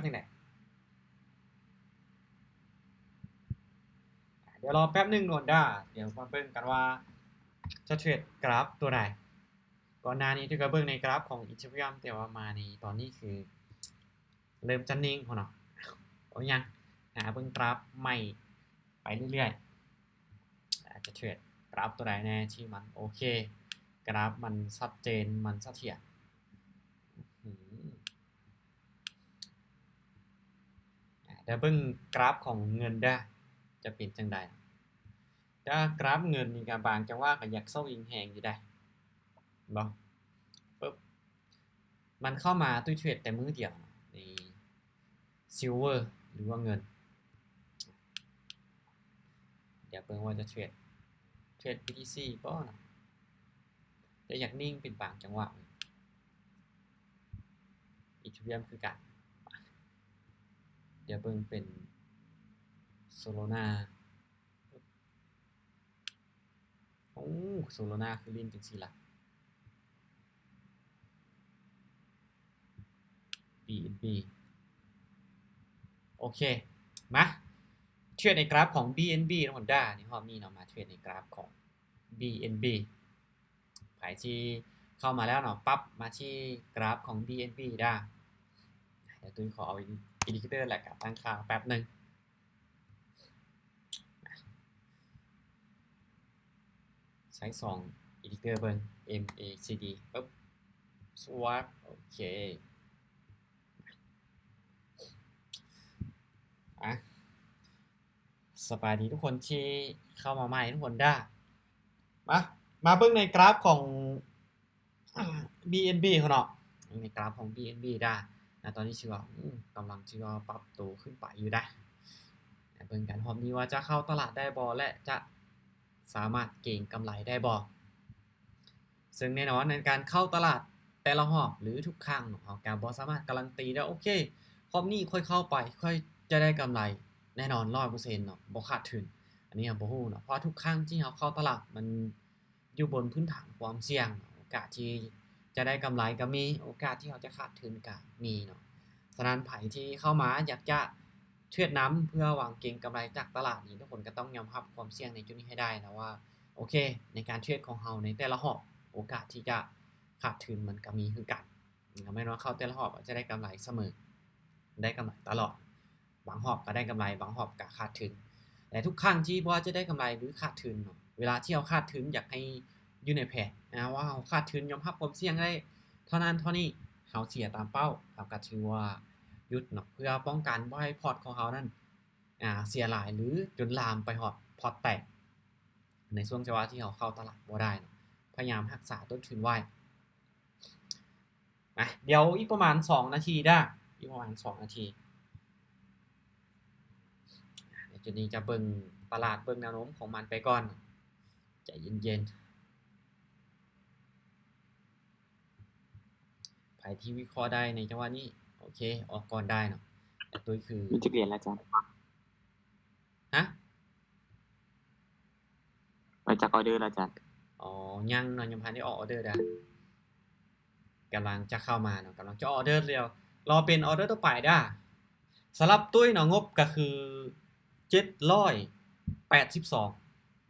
ຈັ່ງໃດ? ດຽວລໍແປັບໜຶ່ງ Honda ດຽວມາເບິ່ງກັນວ່າຈະເທຣດກຣາຟຕົວໃດ. ກ່ອນໜ້ານີ້ຖືກວ່າເບິ່ງໃນກຣາຟຂອງ Ethereum ແຕ່ວ່າມານີ້ ຕອນນີ້ຄືເລີ່ມຈະນິ່ງພຸ້ນເນາະ. ໂອ້ຍ ຍັງຫາເບິ່ງກຣາຟໃໝ່ໄປເລື້ອຍໆ ອາດຈະເທຣດກຣາຟຕົວໃດແດ່ທີ່ມັນໂອເຄ ກຣາຟມັນຊັດເຈນ ມັນສະຖຽນ. ອືມ ດຽວເບິ່ງກຣາຟຂອງເງິນເດີ້ ຈະເປັນຈັ່ງໃດ. ແຕ່ວ່າກຣາຟເງິນນີ້ກະບາງຈັງຫວະກະຢາກສະວິງແຮງຢູ່ໃດ໋ ເນາະ. ປຶບ ມັນເຂົ້າມາຕຸ້ຍເທຣດແຕ່ມື້ດຽວ ນີ້ silver ຫຼືວ່າເງິນ. ດຽວເບິ່ງວ່າຈະເທຣດ ເທຣດ BTC ບໍ່ເນາະ ແຕ່ຢາກນິ່ງເປັນບາງຈັງຫວະ. Ethereum ຄືກັນ. ດຽວເບິ່ງເປັນ Solana. ໂອ້ Solana ຄືຫຼິ້ນຈັ່ງຊີ້ລະ. BNB ໂອເຄ ມາເທຣດໃນກຣາຟຂອງ BNB ນຳກັນເດີ້ ໃນຮອບນີ້ເນາະ. ມາເທຣດໃນກຣາຟຂອງ BNB. ໃຜທີ່ເຂົ້າມາແລ້ວເນາະ ປັບມາທີ່ກຣາຟຂອງ BNB ເດີ້. ດຽວຕຸ້ຍຂໍເອົາ indicator ແລ້ວກະຕັ້ງຄ່າແປັບໜຶ່ງ. ໃຊ້ສອງ indicator ເບິ່ງ MACD ປຶບ swap ໂອເຄ. ອ່ະ ສະບາຍດີທຸກຄົນທີ່ເຂົ້າມາໃໝ່ທຸກຄົນເດີ້. ມາ ມາເບິ່ງໃນກຣາຟຂອງ BNB ເຮົາເນາະ ໃນກຣາຟຂອງ BNB ເດີ້. ນະ ຕອນນີ້ຖືວ່າ ອືມ ກຳລັງຖືວ່າປັບໂຕຂຶ້ນໄປຢູ່ເດ້. ເບິ່ງກັນຮອບນີ້ວ່າຈະເຂົ້າຕະຫຼາດໄດ້ບໍ່ ແລະ ຈະສາມາດເກັງກຳໄລໄດ້ບໍ່. ເຊິ່ງແນ່ນອນໃນການເຂົ້າຕະຫຼາດແຕ່ລະຮອບ ຫຼື ທຸກຄັ້ງເນາະ ເຮົາກະບໍ່ສາມາດກາຣັນຕີໄດ້ ໂອເຄ ຮອບນີ້ຂ້ອຍເຂົ້າໄປ ຂ້ອຍຈະໄດ້ກຳໄລແນ່ນອນ ຮ້ອຍເປີເຊັນເນາະ ບໍ່ຂາດທຶນ. ອັນນີ້ເຮົາບໍ່ຮູ້ເນາະ ເພາະທຸກຄັ້ງທີ່ເຮົາເຂົ້າຕະຫຼາດ ມັນຢູ່ບົນພື້ນຖານຄວາມສ່ຽງເນາະ ໂອກາດທີ່ຈະໄດ້ກຳໄລກະມີ ໂອກາດທີ່ເຮົາຈະຂາດທຶນກະມີເນາະ. ສະນັ້ນໃຜທີ່ເຂົ້າມາຢາກຈະເທຣດນຳ ເພື່ອຫວັງເກັງກຳໄລຈາກຕະຫຼາດນີ້ ທຸກຄົນກະຕ້ອງຍອມຮັບຄວາມສ່ຽງໃນຈຸດນີ້ໃຫ້ໄດ້ເນາະ ວ່າ ໂອເຄ ໃນການເທຣດຂອງເຮົາໃນແຕ່ລະຮອບ ໂອກາດທີ່ຈະຂາດທຶນມັນກະມີຄືກັນ. ກະແມ່ນວ່າເຂົ້າແຕ່ລະຮອບຈະໄດ້ກຳໄລສະເໝີ ໄດ້ກຳໄລຕະຫຼອດ ບາງຮອບກະໄດ້ກຳໄລ ບາງຮອບກະຂາດທຶນ ແລະ ທຸກຄັ້ງທີ່ບໍ່ວ່າຈະໄດ້ກຳໄລ ຫຼື ຂາດທຶນເນາະ ເວລາທີ່ເຮົາຂາດທຶນຢາກໃຫ້ຢູ່ໃນແຜນນະ ວ່າເຮົາຂາດທຶນຍອມຮັບຄວາມສ່ຽງໄດ້ເທົ່ານັ້ນເທົ່ານີ້ ເຮົາເສຍຕາມເປົ້າ ເຮົາກະຖືວ່າຢຸດເນາະ ເພື່ອປ້ອງກັນບໍ່ໃຫ້ພອດຂອງເຮົານັ້ນ ອາ ເສຍຫຼາຍ ຫຼື ຈົນລາມໄປຮອດພອດແຕກ ໃນຊ່ວງຈັງຫວະທີ່ເຮົາເຂົ້າຕະຫຼາດບໍ່ໄດ້ເນາະ ພະຍາຍາມຮັກສາຕົ້ນທຶນໄວ້. ມາ ດຽວອີກປະມານສອງນາທີເດີ້ ອີກປະມານສອງນາທີ. ໃນຈຸດນີ້ຈະເບິ່ງຕະຫຼາດ ເບິ່ງແນວໂນ້ມຂອງມັນໄປກ່ອນ ໃຈເຢັນໆ. ໃຜທີ່ວິເຄາະໄດ້ໃນຈັງຫວະນີ້ ໂອເຄ ອອກກ່ອນໄດ້ເນາະ. ແຕ່ຕຸ້ຍຄື ມີຈັກຫຼຽນລະອາຈານ? ຮະ? ໄປຈັກອໍເດີລະອາຈານ? ອໍ ຍັງເນາະ ຍັງບໍ່ທັນໄດ້ອອກອໍເດີເດີ້ ກຳລັງຈະເຂົ້າມາເນາະ ກຳລັງຈະອອກອໍເດີແລ້ວ ລໍເປັນອໍເດີຕໍ່ໄປເດີ້. ສຳລັບຕຸ້ຍເນາະ ງົບກະຄືເຈັດຮ້ອຍແປດສິບສອງ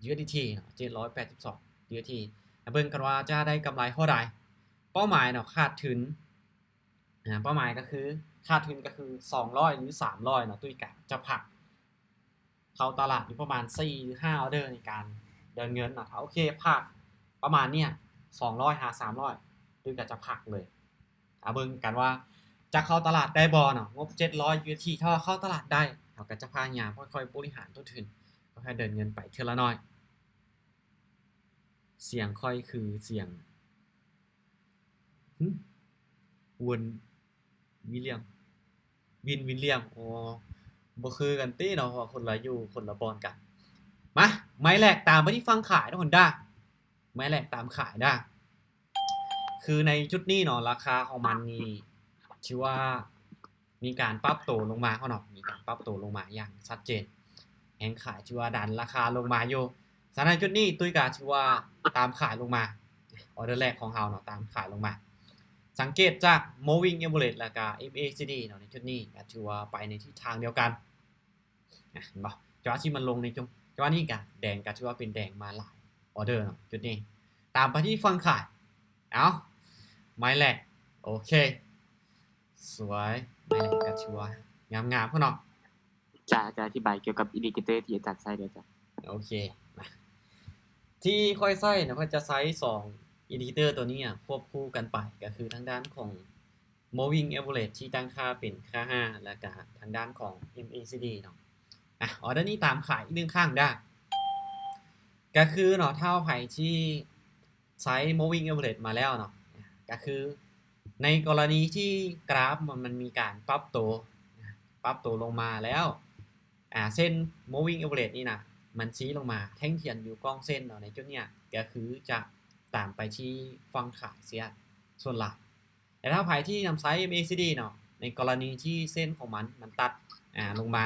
USDT ເນາະ ເຈັດຮ້ອຍແປດສິບສອງ USDT. ມາເບິ່ງກັນວ່າຈະໄດ້ກຳໄລເທົ່າໃດ. ເປົ້າໝາຍເນາະ ຂາດທຶນ ອາ ເປົ້າໝາຍກະຄື ຂາດທຶນກະຄືສອງຮ້ອຍ ຫຼື ສາມຮ້ອຍເນາະ ຕຸ້ຍກະຈະພັກເຂົ້າຕະຫຼາດຢູ່ປະມານສີ່ ຫຼື ຫ້າອໍເດີໃນການເດີນເງິນເນາະ. ຖ້າໂອເຄ ພັກປະມານເນີ້ຍ ສອງຮ້ອຍຫາສາມຮ້ອຍ ຕຸ້ຍກະຈະພັກເລີຍ. ອາ ເບິ່ງກັນວ່າຈະເຂົ້າຕະຫຼາດໄດ້ບໍ່ເນາະ ງົບເຈັດຮ້ອຍ USDT. ຖ້າວ່າເຂົ້າຕະຫຼາດໄດ້ ເຮົາກະຈະພະຍາຍາມຄ່ອຍໆບໍລິຫານຕົ້ນທຶນ ຄ່ອຍໆເດີນເງິນໄປເທື່ອລະໜ້ອຍ. ສຽງຂ້ອຍຄືສຽງ ຫຶ ວົນ ວິນ ວຽມ ວິນ ວິນລຽມ ໂອ ບໍ່ຄືກັນຕິເນາະ ເພາະວ່າຄົນລະຢູ່ຄົນລະບ່ອນກັນ. ມາ ໄມ້ແລກຕາມໄປທີ່ຝັ່ງຂາຍເນາະ Honda ໄມ້ແລກຕາມຂາຍເດີ້. ຄືໃນຈຸດນີ້ເນາະ ລາຄາຂອງມັນນີ້ຖືວ່າມີການປັບໂຕລົງມາເນາະ ມີການປັບໂຕລົງມາຢ່າງຊັດເຈນ ແຮງຂາຍຖືວ່າດັນລາຄາລົງມາຢູ່. ສະນັ້ນຈຸດນີ້ຕຸ້ຍກະຖືວ່າຕາມຂາຍລົງມາ ອໍເດີແລກຂອງເຮົາເນາະ ຕາມຂາຍລົງມາ. ສັງເກດຈາກ moving average ແລ້ວກະ ເອັມເອຊີດີ ເນາະ ໃນຈຸດນີ້ກະຖືວ່າໄປໃນທິດທາງດຽວກັນ ນະ ເຫັນບໍ່? ຈັງຫວະທີ່ມັນລົງໃນຈຸດ ຈັງຫວະນີ້ກະແດງ ກະຖືວ່າເປັນແດງມາຫຼາຍອອເດີເນາະ ຈຸດນີ້. ຕາມໄປທີ່ຝັ່ງຂາຍ ເອົາ ໄມ້ແລກ ໂອເຄ ສວຍ ໄມ້ແລກກະຖືວ່າງາມໆ ພຸ້ນເນາະ. ຈະ ຈະອະທິບາຍກ່ຽວກັບອິນດິເຄເຕີທີ່ອາຈານໃຊ້ເດີອາຈານ. ໂອເຄ ມາ ທີ່ຂ້ອຍໃຊ້ນະ ຂ້ອຍຈະໃຊ້ສອງອິນດິເຄເຕີໂຕນີ້ຄວບຄູ່ກັນໄປ ກະຄືທາງດ້ານຂອງ moving average ທີ່ຕັ້ງຄ່າເປັນຄ່າຫ້າ ແລ້ວກະທາງດ້ານຂອງ ເອັມເອຊີດີ ເນາະ. ອາ ອໍເດີນີ້ຕາມຂາຍອີກໜຶ່ງຄັ້ງເດີ ກະຄືເນາະ ຖ້າໃຜທີ່ ໃຊ້ moving average ມາແລ້ວເນາະ ກະຄືໃນກໍລະນີທີ່ກຣາຟມັນ ມັນມີການປັບໂຕ ປັບໂຕລົງມາແລ້ວ ອາ ເສັ້ນ moving average ນີ້ນະ ມັນຊີ້ລົງມາ ແທ່ງທຽນຢູ່ກ້ອງເສັ້ນເນາະ ໃນຈຸດເນີ້ຍ ກະຄືຈະຕາມໄປທີ່ຝັ່ງຂາຍເສຍສ່ວນຫຼາຍ. ແຕ່ຖ້າໃຜທີ່ນຳໃຊ້ ເອັມເອຊີດີ ເນາະ ໃນກໍລະນີທີ່ເສັ້ນຂອງມັນ ມັນຕັດ ອາ ລົງມາ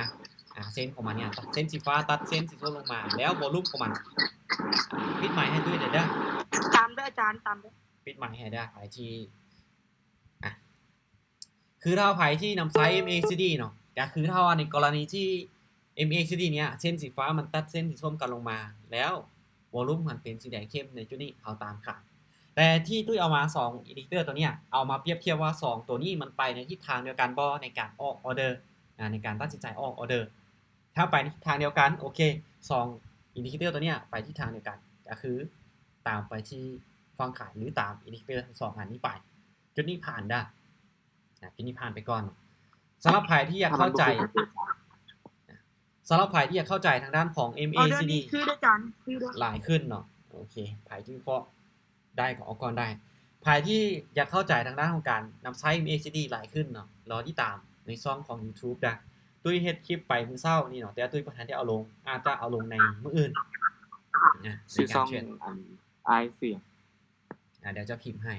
ອາ ເສັ້ນຂອງມັນເນຍ ເສັ້ນສີຟ້າຕັດເສັ້ນສີສົ້ມລົງມາ ແລ້ວວອລຸ່ມຂອງມັນ ປິດໄມໃຫ້ຕຸ້ຍແດ່ເດີ. ຕາມເດີອາຈານ ຕາມເດີ. ປິດໄມໃຫ້ເດີ ໃຜທີ່ ອາ ຄືຖ້າໃຜທີ່ນຳໃຊ້ ເອັມເອຊີດີ ເນາະ ກະຄືຖ້າວ່າໃນກໍລະນີທີ່ ເອັມເອຊີດີ ເນຍ ເສັ້ນສີຟ້າມັນຕັດເສັ້ນສີສົ້ມກັນລົງມາ ແລ້ວວອລຸ່ມມັນເປັນສີແດງເຂັ້ມ ໃນຈຸດນີ້ເຮົາຕາມຂາຍ. ແຕ່ທີ່ຕຸ້ຍເອົາມາສອງອິນດິເຄເຕີໂຕເນີ້ຍ ເອົາມາປຽບທຽບວ່າສອງໂຕນີ້ມັນໄປໃນທິດທາງດຽວກັນບໍ່ ໃນການອອກອອເດີ ອາ ໃນການຕັດສິນໃຈອອກອອເດີ. ຖ້າໄປໃນທິດທາງດຽວກັນ ໂອເຄ ສອງອິນດິເຄເຕີໂຕເນີ້ຍໄປທິດທາງດຽວກັນ ກະຄືຕາມໄປທີ່ຝັ່ງຂາຍ ຫຼື ຕາມອິນດິເຄເຕີທັງສອງອັນນີ້ໄປ. ຈຸດນີ້ຜ່ານເດີ ອາ ຈຸດນີ້ຜ່ານໄປກ່ອນ. ສຳລັບໃຜທີ່ຢາກເຂົ້າໃຈ ສຳລັບໃຜທີ່ຢາກເຂົ້າໃຈທາງດ້ານຂອງ ເອັມເອຊີດີ ອອເດີນີ້ຄືເດີອາຈານ ຄືເດີ ຫຼາຍຂຶ້ນເນາະ ໂອເຄ ໃຜທີ່ວິເຄາະໄດ້ກໍເອົາກ່ອນໄດ້. ໃຜທີ່ຢາກເຂົ້າໃຈທາງດ້ານຂອງການນຳໃຊ້ ເອັມເອຊີດີ ຫຼາຍຂຶ້ນເນາະ ລໍຕິດຕາມໃນຊ່ອງຂອງ YouTube ເດີ. ຕຸ້ຍເຮັດຄລິບໄປມື້ເຊົ້ານີ້ເນາະ ແຕ່ວ່າຕຸ້ຍບໍ່ທັນໄດ້ເອົາລົງ ອາດຈະເອົາລົງໃນມື້ອື່ນ ອາ ຊື່ຊ່ອງ ໃນການເທຣດ ອັນ ອ້າຍສຽງ ອາ ດຽວຈະພິມໃຫ້.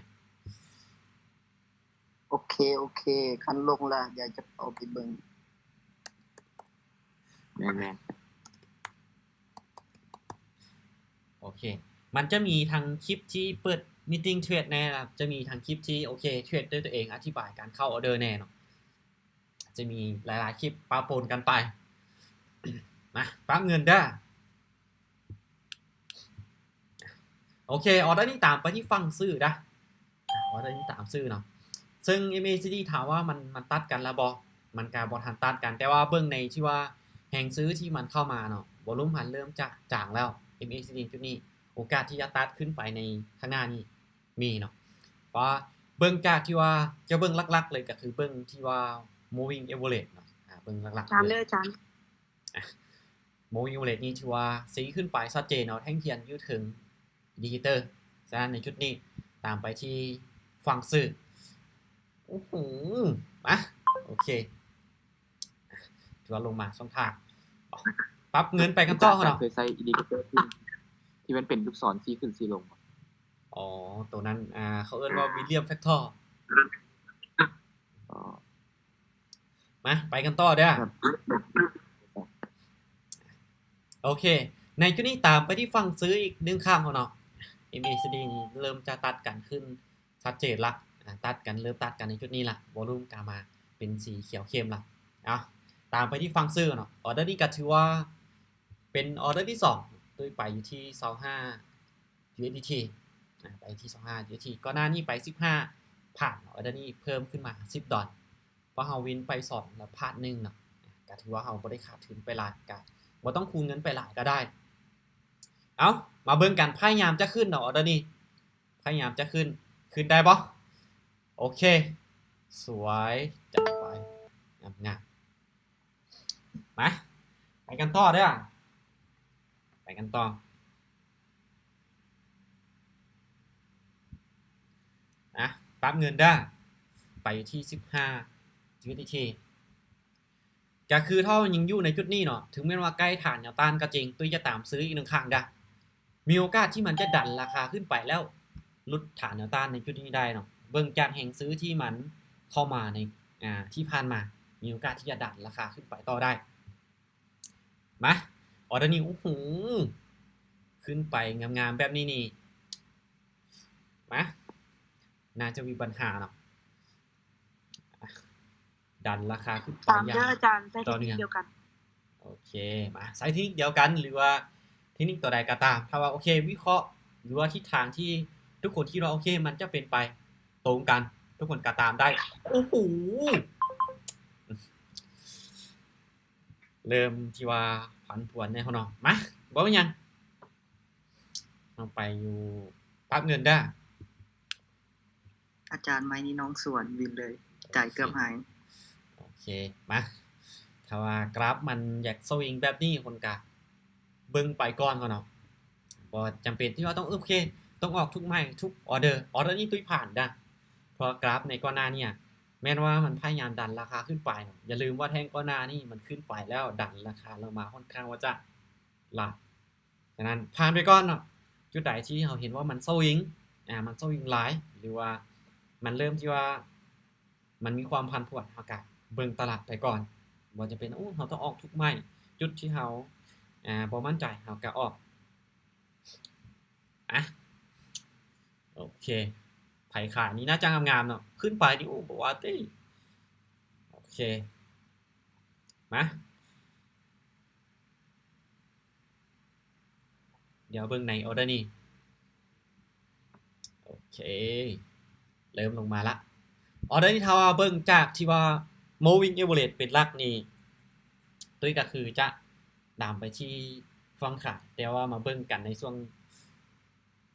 ໂອເຄ ໂອເຄ ຄັນລົງລະ ດຽວຈະເຂົ້າໄປເບິ່ງ. ແມ່ນໆ ໂອເຄ ມັນຈະມີທັງຄລິບທີ່ເປີດ meeting trade ແດ່ ລະຈະມີທັງຄລິບທີ່ ໂອເຄ ເທຣດດ້ວຍຕົວເອງ ອະທິບາຍການເຂົ້າອອເດີແດ່ເນາະ. ຈະມີຫຼາຍໆຄລິບປະປົນກັນໄປ. ມາ ປັບເງິນເດີ. ໂອເຄ ອອເດີນີ້ຕາມໄປທີ່ຝັ່ງຊື້ເດີ ອາ ອອເດີນີ້ຕາມຊື້ເນາະ. ເຊິ່ງ ເອັມເອຊີດີ ຖາມວ່າມັນ ມັນຕັດກັນແລ້ວບໍ່? ມັນກະບໍ່ທັນຕັດກັນ ແຕ່ວ່າເບິ່ງໃນທີ່ວ່າແຮງຊື້ທີ່ມັນເຂົ້າມາເນາະ ວອລຸ່ມມັນເລີ່ມຈະຈາງແລ້ວ ເອັມເອຊີດີ ຈຸດນີ້ ໂອກາດທີ່ຈະຕັດຂຶ້ນໄປໃນຂ້າງໜ້ານີ້ມີເນາະ. ເພາະວ່າເບິ່ງຈາກທີ່ວ່າ ຈະເບິ່ງຫຼັກໆເລີຍ ກະຄືເບິ່ງທີ່ວ່າ moving average ເນາະ ອາ ເບິ່ງຫຼັກໆ ຕາມເລີຍອາຈານ. ອາ moving average ນີ້ຖືວ່າຊີ້ຂຶ້ນໄປຊັດເຈນເນາະ ແທ່ງທຽນຢູ່ເທິງອິນດິເຄເຕີ. ສະນັ້ນໃນຈຸດນີ້ຕາມໄປທີ່ຝັ່ງຊື້. ໂອ້ໂຫ ມາ ໂອເຄ ຖືວ່າລົງມາຊ່ອງທາງ. ປັບເງິນໄປກັນຕໍ່ເນາະ. ເຄີຍໃຊ້ອິນດິເຄເຕີທີ່ ທີ່ມັນເປັນລູກສອນຊີ້ຂຶ້ນຊີ້ລົງບໍ່? ອໍ ໂຕນັ້ນ ອາ ເຂົາເອີ້ນວ່າ William Factor. ອໍ ມາ ໄປກັນຕໍ່ເດີ. ໂອເຄ ໃນຈຸດນີ້ຕາມໄປທີ່ຝັ່ງຊື້ອີກໜຶ່ງຄັ້ງເນາະ. ເອັມເອຊີດີ ນີ້ເລີ່ມຈະຕັດກັນຂຶ້ນຊັດເຈນລະ ອາ ຕັດກັນ ເລີ່ມຕັດກັນໃນຈຸດນີ້ລະ ວອລຸ່ມກະມາເປັນສີຂຽວເຂັ້ມລະ. ເອົາ ຕາມໄປທີ່ຝັ່ງຊື້ເນາະ. ອອເດີນີ້ກະຖືວ່າເປັນອອເດີທີສອງ ໂດຍໄປຢູ່ທີ່ຊາວຫ້າ ຢູເອັສດີທີ ອາ ໄປທີ່ຊາວຫ້າ ຢູເອັສດີທີ ກ່ອນໜ້ານີ້ໄປສິບຫ້າ ຜ່ານເນາະ ອອເດີນີ້ເພີ່ມຂຶ້ນມາສິບດອນ ເພາະເຮົາວິນໄປສອງ ແລ້ວພາດໜຶ່ງເນາະ ກະຖືວ່າເຮົາບໍ່ໄດ້ຂາດທຶນໄປຫຼາຍ ກະບໍ່ຕ້ອງຄູນເງິນໄປຫຼາຍກະໄດ້. ເອົາ ມາເບິ່ງກັນ ພະຍາຍາມຈະຂຶ້ນເນາະ ອອເດີນີ້ ພະຍາຍາມຈະຂຶ້ນ ຂຶ້ນໄດ້ບໍ່? ໂອເຄ ສວຍ ຈັດໄປ ງາມໆ ມາ ໄປກັນຕໍ່ເດີ ໄປກັນຕໍ່. ອາ ປັບເງິນເດີ ໄປຢູ່ທີ່ສິບຫ້າ ຢູເອັສດີທີ ກະຄືເຮົາຍັງຢູ່ໃນຈຸດນີ້ເນາະ ເຖິງແມ່ນວ່າໃກ້ຖານແນວຕ້ານກໍຈິງ ຕຸ້ຍຈະຕາມຊື້ອີກໜຶ່ງຄັ້ງເດີ. ມີໂອກາດທີ່ມັນຈະດັນລາຄາຂຶ້ນໄປແລ້ວຫຼຸດຖານແນວຕ້ານໃນຈຸດນີ້ໄດ້ເນາະ ເບິ່ງຈາກແຮງຊື້ທີ່ມັນເຂົ້າມາໃນ ອາ ທີ່ຜ່ານມາ ມີໂອກາດທີ່ຈະດັນລາຄາຂຶ້ນໄປຕໍ່ໄດ້. ມາ ອອເດີນີ້ ໂອ້ໂຫ ຂຶ້ນໄປງາມໆແບບນີ້ນີ້ ມາ ໜ້າຈະມີບັນຫາເນາະ. ດັນລາຄາຂຶ້ນໄປຢ່າງຕໍ່ເນື່ອງ. ໂອເຄ ມາໃຊ້ເທັກນິກດຽວກັນ ຫຼືວ່າເທັກນິກຕົວໃດກໍຕາມ ຖ້າວ່າ ໂອເຄ ວິເຄາະ ຫຼືວ່າທິດທາງທີ່ທຸກຄົນຄິດວ່າ ໂອເຄ ມັນຈະເປັນໄປຕົງກັນ ທຸກຄົນກໍຕາມໄດ້. ໂອ້ໂຫ ເລີ່ມທີ່ວ່າຜັນຜວນແດ່ເນາະ. ມາ ບໍ່ເປັນຫຍັງ ເຮົາໄປຢູ່ປັບເງິນເດີ້. ອາຈານ ໄມ້ນີ້ນ້ອງສວນວິນເລີຍ ໃຈເກືອບຫາຍ. ໂອເຄ ມາ ຖ້າວ່າກຣາຟມັນຢາກສະວິງແບບນີ້ ຄົນກະເບິ່ງໄປກ່ອນເນາະ ບໍ່ຈຳເປັນທີ່ວ່າຕ້ອງ ໂອເຄ ຕ້ອງອອກທຸກໄມ້ທຸກອອເດີ. ອອເດີນີ້ຕຸ້ຍຜ່ານເດີ້ ເພາະກຣາຟໃນກ່ອນໜ້ານີ້ ແມ່ນວ່າມັນພະຍາຍາມດັນລາຄາຂຶ້ນໄປເນາະ. ຢ່າລືມວ່າແທ່ງກ່ອນໜ້ານີ້ມັນຂຶ້ນໄປແລ້ວດັນລາຄາລົງມາ ຂ້ອນຂ້າງວ່າຈະຫຼາຍ. ສະນັ້ນຜ່ານໄປກ່ອນເນາະ. ຈຸດໃດທີ່ເຮົາເຫັນວ່າມັນສະວິງ ອາ ມັນສະວິງຫຼາຍ ຫຼືວ່າມັນເລີ່ມທີ່ວ່າມັນມີຄວາມຜັນຜວນ ເຮົາກະເບິ່ງຕະຫຼາດໄປກ່ອນ ບໍ່ຈຳເປັນ ໂອ້ ເຮົາຕ້ອງອອກທຸກໄມ້. ຈຸດທີ່ເຮົາ ອາ ບໍ່ໝັ້ນໃຈ ເຮົາກະອອກ. ອາ ໂອເຄ ໃຜຂາຍນີ້ໜ້າຈະງາມໆເນາະ ຂຶ້ນໄປນີ້ ໂອ້ ບໍ່ວ່າຕິ. ໂອເຄ ມາ ດຽວເບິ່ງໃນອອເດີນີ້. ໂອເຄ ເລີ່ມລົງມາລະ. ອອເດີນີ້ ຖ້າວ່າເບິ່ງຈາກທີ່ວ່າ moving average ເປັນຫຼັກນີ້ ຕຸ້ຍກໍຄືຈະດຳໄປທີ່ຝັ່ງຂາຍ ແຕ່ວ່າມາເບິ່ງກັນໃນຊ່ວງ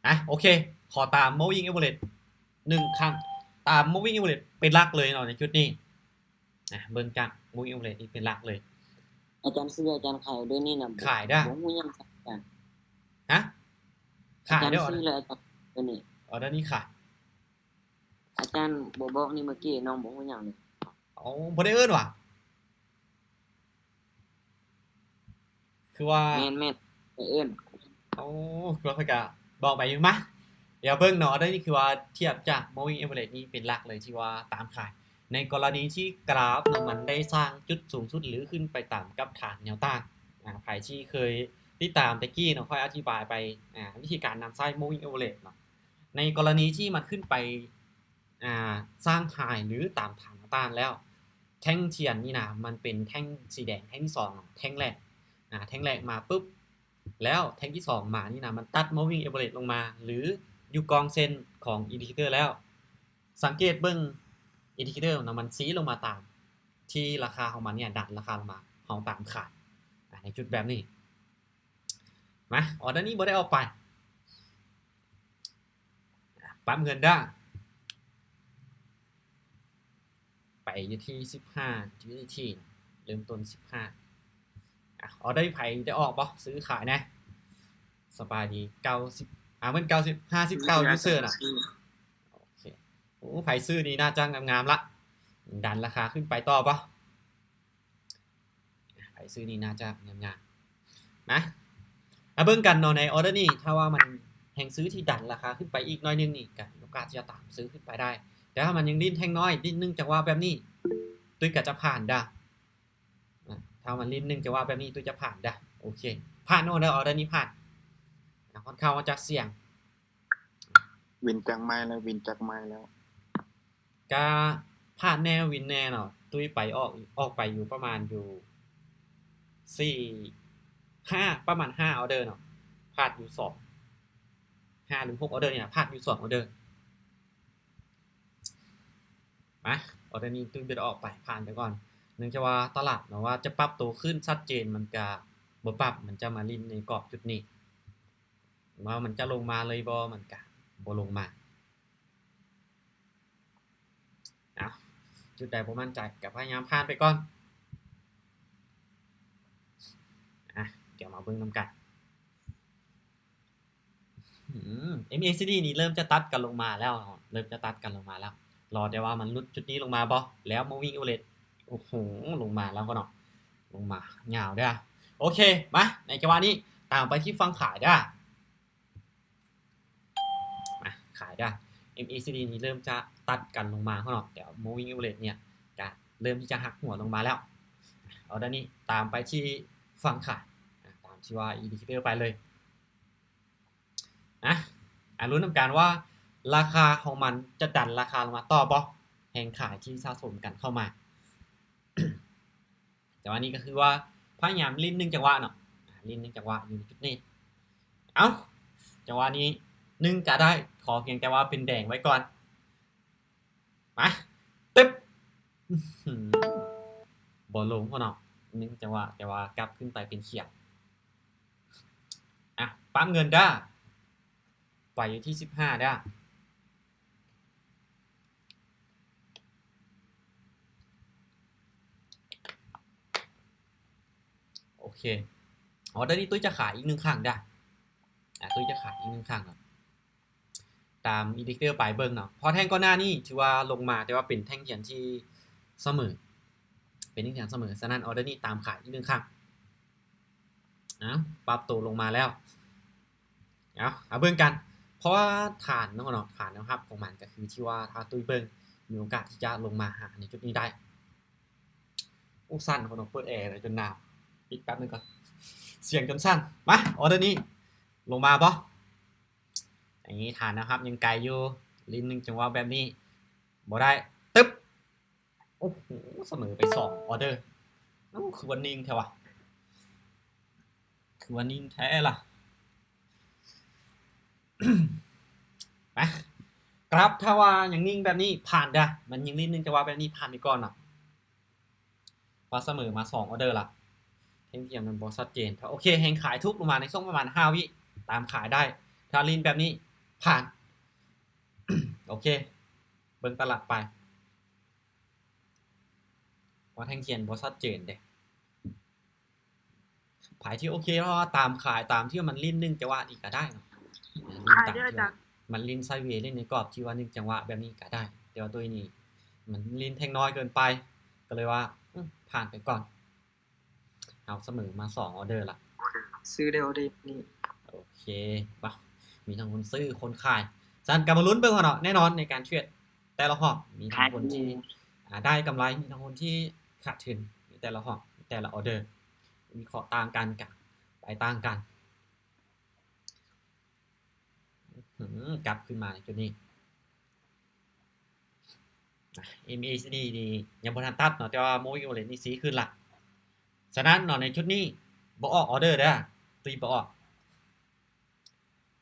ອາ ໂອເຄ ຂໍຕາມ moving average ໜຶ່ງຄັ້ງ ຕາມ moving average ເປັນຫຼັກເລີຍເນາະ ໃນຈຸດນີ້. ອາ ເບິ່ງຈາກ moving average ນີ້ເປັນຫຼັກເລີຍ. ອາຈານຊື້ ອາຈານຂາຍເດີນີ້ນະ ຂາຍເດີ ບໍ່ຮູ້ຫຍັງ ອາຈານ. ຮະ? ຂາຍເດີ ອາຈານຊື້ເລີຍ ອາຈານ ເດີນີ້ ອໍເດີນີ້ຂາຍ. ອາຈານບໍ່ບອກນີ້ ເມື່ອກີ້ນ້ອງບໍ່ຮູ້ຫຍັງເລີຍ. ເອົ້າ ບໍ່ໄດ້ເອີ້ນຫວາ? ຄືວ່າ ແມ່ນໆ ໄປເອີ້ນ. ໂອ້ ຄືວ່າຂ້ອຍກະບອກໄປຢູ່. ມາ ດຽວເບິ່ງເນາະ ອັນນີ້ຄືວ່າທຽບຈາກ moving average ນີ້ເປັນຫຼັກເລີຍທີ່ວ່າຕາມຂາຍ ໃນກໍລະນີທີ່ກຣາຟເນາະ ມັນໄດ້ສ້າງຈຸດສູງສຸດ ຫຼື ຂຶ້ນໄປຕາມກັບຖານແນວຕ້ານ. ອາ ໃຜທີ່ເຄີຍຕິດຕາມແຕ່ກີ້ເນາະ ຂ້ອຍອະທິບາຍໄປ ອາ ວິທີການນຳໃຊ້ moving average ເນາະ ໃນກໍລະນີທີ່ມັນຂຶ້ນໄປ ອາ ສ້າງ high ຫຼື ຕາມຖານແນວຕ້ານແລ້ວ ແທ່ງທຽນນີ້ນະ ມັນເປັນແທ່ງສີແດງແທ່ງທີສອງເນາະ ແທ່ງແລກ ອາ ແທ່ງແລກມາປຶບ ແລ້ວແທ່ງທີສອງມານີ້ນະ ມັນຕັດ moving average ລົງມາ ຫຼື ຢູ່ກ້ອງເສັ້ນຂອງ indicator ແລ້ວ ສັງເກດເບິ່ງ indicator ນະ ມັນຊີ້ລົງມາຕາມທີ່ລາຄາຂອງມັນນີ້ ດັນລາຄາລົງມາ ເຮົາຕາມຂາຍ ອາ ໃນຈຸດແບບນີ້. ມາ ອອເດີນີ້ບໍ່ໄດ້ອອກໄປ. ປັບເງິນເດີ້ ໄປຢູ່ທີ່ສິບຫ້າ USDT ເລີ່ມຕົ້ນສິບຫ້າ. ອາ ອອເດີໃຜໄດ້ອອກບໍ່? ຊື້ຂາຍແດ່. ສະບາຍດີ ເກົ້າສິບ ອາ ແມ່ນເກົ້າສິບ ຫ້າສິບເກົ້າ user ນະ. ໂອເຄ ໂອ້ ໃຜຊື້ນີ້ໜ້າຈະງາມໆລະ ດັນລາຄາຂຶ້ນໄປຕໍ່ບໍ່? ໃຜຊື້ນີ້ໜ້າຈະງາມໆ ມາ ມາເບິ່ງກັນເນາະ ໃນອອເດີນີ້ ຖ້າວ່າມັນແຮງຊື້ທີ່ດັນລາຄາຂຶ້ນໄປອີກໜ້ອຍໜຶ່ງນີ້ ກໍມີໂອກາດທີ່ຈະຕາມຊື້ຂຶ້ນໄປໄດ້ ແຕ່ຖ້າມັນຍັງຫຼິ້ນແທ່ງນ້ອຍ ຫຼິ້ນໜຶ່ງຈັງຫວະແບບນີ້ ຕຸ້ຍກໍຈະຜ່ານເດີ້. ອາ ຖ້າມັນຫຼິ້ນໜຶ່ງຈັງຫວະແບບນີ້ ຕຸ້ຍຈະຜ່ານເດີ້. ໂອເຄ ຜ່ານເນາະ ເດີ ອອເດີນີ້ຜ່ານ. ອາ ຂ້ອນຂ້າງວ່າຈະສ່ຽງ ວິນຈັກໄມ້ແລ້ວ ວິນຈັກໄມ້ແລ້ວ? ກະພາດແດ່ວິນແດ່ເນາະ ຕຸ້ຍໄປອອກ ອອກໄປຢູ່ປະມານຢູ່ສີ່ ຫ້າ ປະມານຫ້າອອເດີເນາະ ພາດຢູ່ສອງ ຫ້າຫຼືຫົກອອເດີນີ້ລະ ພາດຢູ່ສອງອອເດີ. ມາ ອອເດີນີ້ຕຸ້ຍບໍ່ໄດ້ອອກໄປ ຜ່ານໄປກ່ອນ ເນື່ອງຈາກວ່າຕະຫຼາດເນາະ ວ່າຈະປັບໂຕຂຶ້ນຊັດເຈນ ມັນກະບໍ່ປັບ ມັນຈະມາຫຼິ້ນໃນກອບຈຸດນີ້. ວ່າມັນຈະລົງມາເລີຍບໍ່? ມັນກະບໍ່ລົງມາ. ເອົາ ຈຸດໃດບໍ່ໝັ້ນໃຈກະພະຍາຍາມຜ່ານໄປກ່ອນ. ອາ ດຽວມາເບິ່ງນຳກັນ. ອືມ ເອັມເອຊີດີ ນີ້ເລີ່ມຈະຕັດກັນລົງມາແລ້ວເນາະ ເລີ່ມຈະຕັດກັນລົງມາແລ້ວ. ລໍແຕ່ວ່າມັນຫຼຸດຈຸດນີ້ລົງມາບໍ່? ແລ້ວ moving average ໂອ້ໂຫ ລົງມາແລ້ວເນາະ ລົງມາຍາວເດີ້. ໂອເຄ ມາ ໃນຈັງຫວະນີ້ຕາມໄປທີ່ຝັ່ງຂາຍເດີ້. ມາ ຂາຍເດີ້. ເອັມເອຊີດີ ນີ້ເລີ່ມຈະຕັດກັນລົງມາເນາະ ແຕ່ moving average ເນຍກະເລີ່ມທີ່ຈະຫັກຫົວລົງມາແລ້ວ. ອອເດີນີ້ຕາມໄປທີ່ຝັ່ງຂາຍ ອາ ຕາມທີ່ວ່າ indicator ໄປເລີຍ. ອາ ອາ ລຸ້ນນຳກັນວ່າລາຄາຂອງມັນຈະດັນລາຄາລົງມາຕໍ່ບໍ່? ແຮງຂາຍທີ່ສະສົມກັນເຂົ້າມາ ຕອນນີ້ກໍຄືວ່າພະຍາຍາມຫຼິ້ນໜຶ່ງຈັງຫວະເນາະ ຫຼິ້ນໜຶ່ງຈັງຫວະຢູ່ໃນຈຸດນີ້. ເອົ້າ ຈັງຫວະນີ້ໜຶ່ງກະໄດ້ ຂໍພຽງແຕ່ວ່າເປັນແດງໄວ້ກ່ອນ. ມາ ຕຶບ ອືຫື ບໍ່ລົງເນາະ ໜຶ່ງຈັງຫວະ ແຕ່ວ່າກັບຂຶ້ນໄປເປັນຂຽວ. ອ່ະ ປັບເງິນເດີ້ ໄປຢູ່ທີ່ສິບຫ້າເດີ້. ໂອເຄ ອໍເດີນີ້ຕຸ້ຍຈະຂາຍອີກໜຶ່ງຄັ້ງເດີ້. ອ່ະ ຕຸ້ຍຈະຂາຍອີກໜຶ່ງຄັ້ງເນາະ ຕາມອິນດິເຄເຕີໄປເບິ່ງເນາະ ເພາະແທ່ງກ່ອນໜ້ານີ້ຖືວ່າລົງມາ ແຕ່ວ່າເປັນແທ່ງທຽນທີ່ສະເໝີ ເປັນແທ່ງທຽນສະເໝີ. ສະນັ້ນ ອໍເດີນີ້ຕາມຂາຍອີກໜຶ່ງຄັ້ງ. ເອົ້າ ປັບໂຕລົງມາແລ້ວ. ເອົາ ເອົາເບິ່ງກັນ ເພາະວ່າຖານເນາະ ຖານແນວຮັບຂອງມັນກໍຄືທີ່ວ່າຖ້າຕຸ້ຍເບິ່ງ ມີໂອກາດທີ່ຈະລົງມາຫາໃນຈຸດນີ້ໄດ້. ໂອ້ ສັ່ນ ເພິ່ນເປີດແອແລ້ວຈົນໜາວ. ປິດແປັບໜຶ່ງກ່ອນ ສຽງຈົນສັ່ນ. ມາ ອໍເດີນີ້ລົງມາບໍ່? ອັນນີ້ຖານແນວຮັບຍັງໄກຢູ່ ຫຼິ້ນໜຶ່ງຈັງຫວະແບບນີ້ບໍ່ໄດ້. ຕຶບ ໂອ້ໂຫ ສະເໝີໄປສອງອໍເດີ. ໂອ້ ຄືວ່ານິ່ງແທ້ວະ ຄືວ່ານິ່ງແທ້ລະ. ມາ ກຣາຟ ຖ້າວ່າຍັງນິ່ງແບບນີ້ ຜ່ານເດີ້. ມັນຍັງຫຼິ້ນໜຶ່ງຈັງຫວະແບບນີ້ ຜ່ານໄປກ່ອນເນາະ ເພາະສະເໝີມາສອງອໍເດີລະ. ແທ່ງທຽນມັນບໍ່ຊັດເຈນ. ໂອເຄ ແຮງຂາຍທຸບລົງມາໃນຊ່ວງປະມານຫ້າວິ ຕາມຂາຍໄດ້. ຖ້າຫຼິ້ນແບບນີ້ ຜ່ານ. ໂອເຄ ເບິ່ງຕະຫຼາດໄປ ວ່າແທ່ງທຽນບໍ່ຊັດເຈນເດ້. ໃຜທີ່ໂອເຄ ເພາະວ່າຕາມຂາຍຕາມທີ່ມັນຫຼິ້ນໜຶ່ງຈັງຫວະນີ້ກໍໄດ້ເນາະ ຫຼິ້ນຕາມທີ່ວ່າມັນຫຼິ້ນໄຊເວ ຫຼິ້ນໃນກອບທີ່ວ່າໜຶ່ງຈັງຫວະແບບນີ້ກໍໄດ້. ແຕ່ວ່າໂຕນີ້ມັນຫຼິ້ນແທ່ງນ້ອຍເກີນໄປ ກໍເລີຍວ່າ ອື ຜ່ານໄປກ່ອນ. ເຮົາສະເໝີມາສອງອໍເດີລະ ຊື້ໄດ້ອໍເດີນີ້. ໂອເຄ ມາ ມີທັງຄົນຊື້ຄົນຂາຍ. ຊັ້ນກໍມາລຸ້ນເບິ່ງເນາະ ແນ່ນອນໃນການເທຣດແຕ່ລະຮອບ ມີທັງຄົນທີ່ ອ່າ ໄດ້ກຳໄລ ມີທັງຄົນທີ່ຂາດທຶນໃນແຕ່ລະຮອບ ແຕ່ລະອໍເດີ ວິເຄາະຕ່າງກັນ ກະໄປຕ່າງກັນ. ອື ກັບຂຶ້ນມາໃນຈຸດນີ້ ເອັມເອຊີດີ ນີ້ຍັງບໍ່ທັນຕັດເນາະ ແຕ່ວ່າ Moving Average ນີ້ຊີ້ຂຶ້ນລະ. ສະນັ້ນເນາະ ໃນຈຸດນີ້ບໍ່ອອກອໍເດີເດີ້ ຕີບໍ່ອອກ.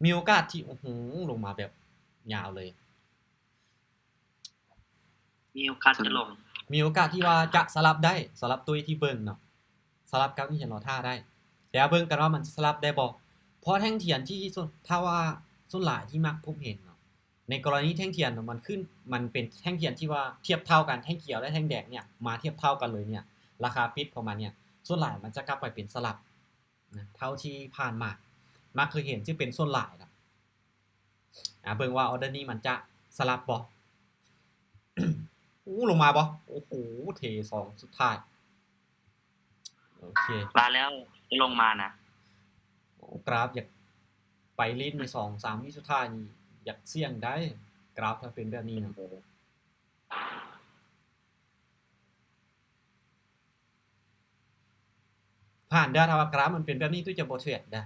ມີໂອກາດທີ່ ໂອ້ໂຫ ລົງມາແບບຍາວເລີຍ. ມີໂອກາດຈະລົງ ມີໂອກາດທີ່ວ່າຈະສະຫຼັບໄດ້ ສຳລັບຕຸ້ຍທີ່ເບິ່ງເນາະ ສະຫຼັບກັບແທ່ງທຽນລໍຖ້າໄດ້. ແຕ່ເບິ່ງກັນວ່າມັນຈະສະຫຼັບໄດ້ບໍ່ ເພາະແທ່ງທຽນທີ່ ສ່ວນ ຖ້າວ່າສ່ວນຫຼາຍທີ່ມັກພົບເຫັນເນາະ ໃນກໍລະນີແທ່ງທຽນເນາະ ມັນຂຶ້ນ ມັນເປັນແທ່ງທຽນທີ່ວ່າທຽບເທົ່າກັນ ແທ່ງຂຽວ ແລະ ແທ່ງແດງເນີ້ຍ ມາທຽບເທົ່າກັນເລີຍເນີ້ຍ ລາຄາປິດຂອງມັນເນີ້ຍ ສ່ວນຫຼາຍມັນຈະກັບໄປເປັນສະຫຼັບນະ ເທົ່າທີ່ຜ່ານມາ ມັກເຄີຍເຫັນ ຈະເປັນສ່ວນຫຼາຍນະ. ອ່າ ເບິ່ງວ່າອໍເດີນີ້ມັນຈະສະຫຼັບບໍ່. ໂອ້ ລົງມາບໍ່? ໂອ້ໂຫ ເທສອງສຸດທ້າຍ. ໂອເຄ ວ່າແລ້ວຈະລົງມານະ. ໂອ້ ກຣາຟຢາກໄປຫຼິ້ນໃນສອງສາມວິສຸດທ້າຍນີ້ ຢາກສ່ຽງໄດ໋ ກຣາຟຖ້າເປັນແບບນີ້ນະ. ຜ່ານເດີ້ ຖ້າວ່າກຣາຟມັນເປັນແບບນີ້ ຕຸ້ຍຈະບໍ່ເທຣດເດີ້.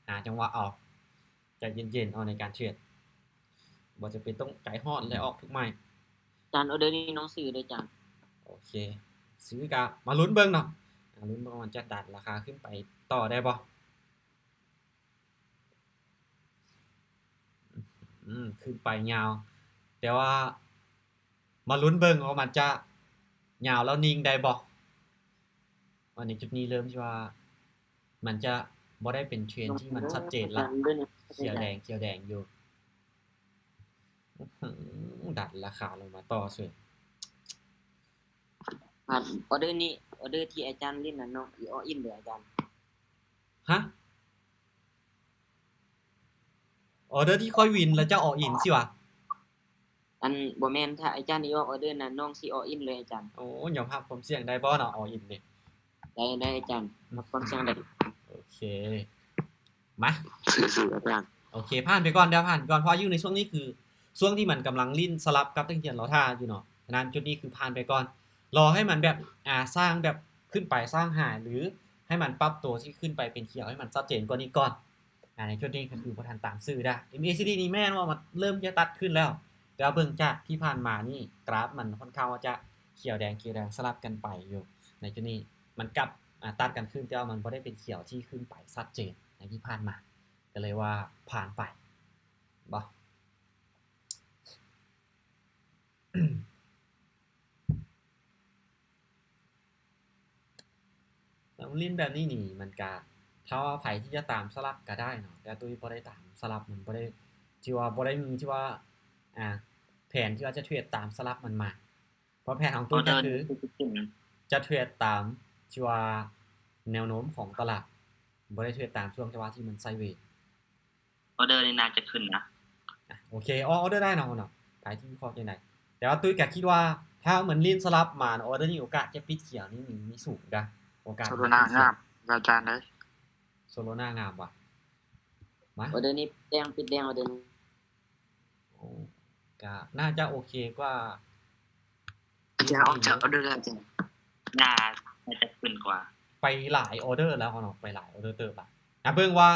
ຫາຈັງຫວະເອົາ ໃຈເຢັນໆ ເອົາໃນການເທຣດ ບໍ່ຈຳເປັນຕ້ອງໃຈຮ້ອນ ແລະ ອອກທຸກໄມ້. ຈານ ອໍເດີນີ້ນ້ອງຊື້ເດີ້ຈານ. ໂອເຄ ຊື້ກະມາລຸ້ນເບິ່ງເນາະ ມາລຸ້ນເບິ່ງວ່າມັນຈະດັນລາຄາຂຶ້ນໄປຕໍ່ໄດ້ບໍ່. ອືມ ຂຶ້ນໄປຍາວ ແຕ່ວ່າມາລຸ້ນເບິ່ງວ່າມັນຈະຍາວແລ້ວນິ່ງໄດ້ບໍ່. ອັນນີ້ຈຸດນີ້ເລີ່ມທີ່ວ່າມັນຈະບໍ່ໄດ້ເປັນເທຣນທີ່ມັນຊັດເຈນລະ ຂຽວແດງ ຂຽວແດງຢູ່. ອືຫື ດັນລາຄາລົງມາຕໍ່ເສີຍ. ອາ ອໍເດີນີ້ ອໍເດີທີ່ອາຈານຫຼິ້ນນັ້ນເນາະ ອີອອອິນເດີອາຈານ. ຮະ? ອໍເດີທີ່ຂ້ອຍວິນ ແລ້ວເຈົ້າອອອິນຊິວະ? ອັນ ບໍ່ແມ່ນ ຖ້າອາຈານອີອອກອໍເດີນັ້ນ ນ້ອງຊິອອອິນເລີຍອາຈານ. ໂອ້ ຍອມຮັບຄວາມສ່ຽງໄດ້ບໍ່ເນາະ ອອອິນນີ້? ໄດ້ ໄດ້ອາຈານ ຮັບຄວາມສ່ຽງໄດ້. ໂອເຄ ມາ ສູ້ໆ ອາຈານ. ໂອເຄ ຜ່ານໄປກ່ອນເດີ້ ຜ່ານໄປກ່ອນ ເພາະຢູ່ໃນຊ່ວງນີ້ຄືຊ່ວງທີ່ມັນກຳລັງຫຼິ້ນສະຫຼັບກັບແທ່ງທຽນລໍຖ້າຢູ່ເນາະ. ສະນັ້ນຈຸດນີ້ຄືຜ່ານໄປກ່ອນ ລໍໃຫ້ມັນແບບ ອ່າ ສ້າງແບບຂຶ້ນໄປສ້າງຫາຍ ຫຼື ໃຫ້ມັນປັບໂຕທີ່ຂຶ້ນໄປເປັນຂຽວໃຫ້ມັນຊັດເຈນກວ່ານີ້ກ່ອນ. ອ່າ ໃນຈຸດນີ້ກໍຄືບໍ່ທັນຕາມຊື້ເດີ້. ເອັມເອຊີດີ ນີ້ແມ່ນວ່າມັນເລີ່ມຈະຕັດຂຶ້ນແລ້ວ ແຕ່ວ່າເບິ່ງຈາກທີ່ຜ່ານມານີ້ ກຣາຟມັນຄ່ອນຂ້າງວ່າຈະ ຂຽວແດງ ຂຽວແດງສະຫຼັບກັນໄປຢູ່ ໃນຈຸດນີ້ມັນກັບ ອາ ຕັດກັນຂຶ້ນ ແຕ່ວ່າມັນບໍ່ໄດ້ເປັນຂຽວທີ່ຂຶ້ນໄປຊັດເຈນໃນທີ່ຜ່ານມາ ກໍເລີຍວ່າຜ່ານໄປເນາະ. ແລ້ວຫຼິ້ນແບບນີ້ນີ້ ມັນກະ ຖ້າວ່າໃຜທີ່ຈະຕາມສະຫຼັບກະໄດ້ເນາະ ແຕ່ຕຸ້ຍບໍ່ໄດ້ຕາມສະຫຼັບ ມັນບໍ່ໄດ້ ທີ່ວ່າບໍ່ໄດ້ມີທີ່ວ່າ ອາ ແຜນທີ່ວ່າຈະເທຣດຕາມສະຫຼັບມັນມາ ເພາະແຜນຂອງຕຸ້ຍກະຄືຈະເທຣດຕາມທີ່ວ່າແນວໂນ້ມຂອງຕະຫຼາດ ບໍ່ໄດ້ເທຣດຕາມຊ່ວງຈັງຫວະທີ່ມັນໄຊເວ. ອອເດີນີ້ໜ້າຈະຂຶ້ນນະ. ອາ ໂອເຄ ອອກອອເດີໄດ້ເນາະ ເນາະ ໃຜທີ່ວິເຄາະຈັ່ງໃດ? ແຕ່ວ່າຕຸ້ຍກະຄິດວ່າ ຖ້າມັນຫຼິ້ນສະຫຼັບມາ ອອເດີນີ້ໂອກາດຈະປິດຂຽວນີ້ມີ ມີສູງເດ້ ໂອກາດທີ່ຈະປິດຂຽວ. ໂຊໂລນາງາມ ອາຈານເອີຍ ໂຊໂລນາງາມວ່ະ ມາ ອອເດີນີ້ແດງ ປິດແດງ ອອເດີນີ້ ໂອ້ ກະໜ້າຈະໂອເຄກວ່າ ອາຈານອອກຈາກອອເດີແລ້ວ ອາຈານ ໜ້າ ໜ້າຈະຂຶ້ນກວ່າ ໄປຫຼາຍອອເດີແລ້ວເນາະ ໄປຫຼາຍອອເດີເຕີບລະ ອາ ເບິ່ງວ່າ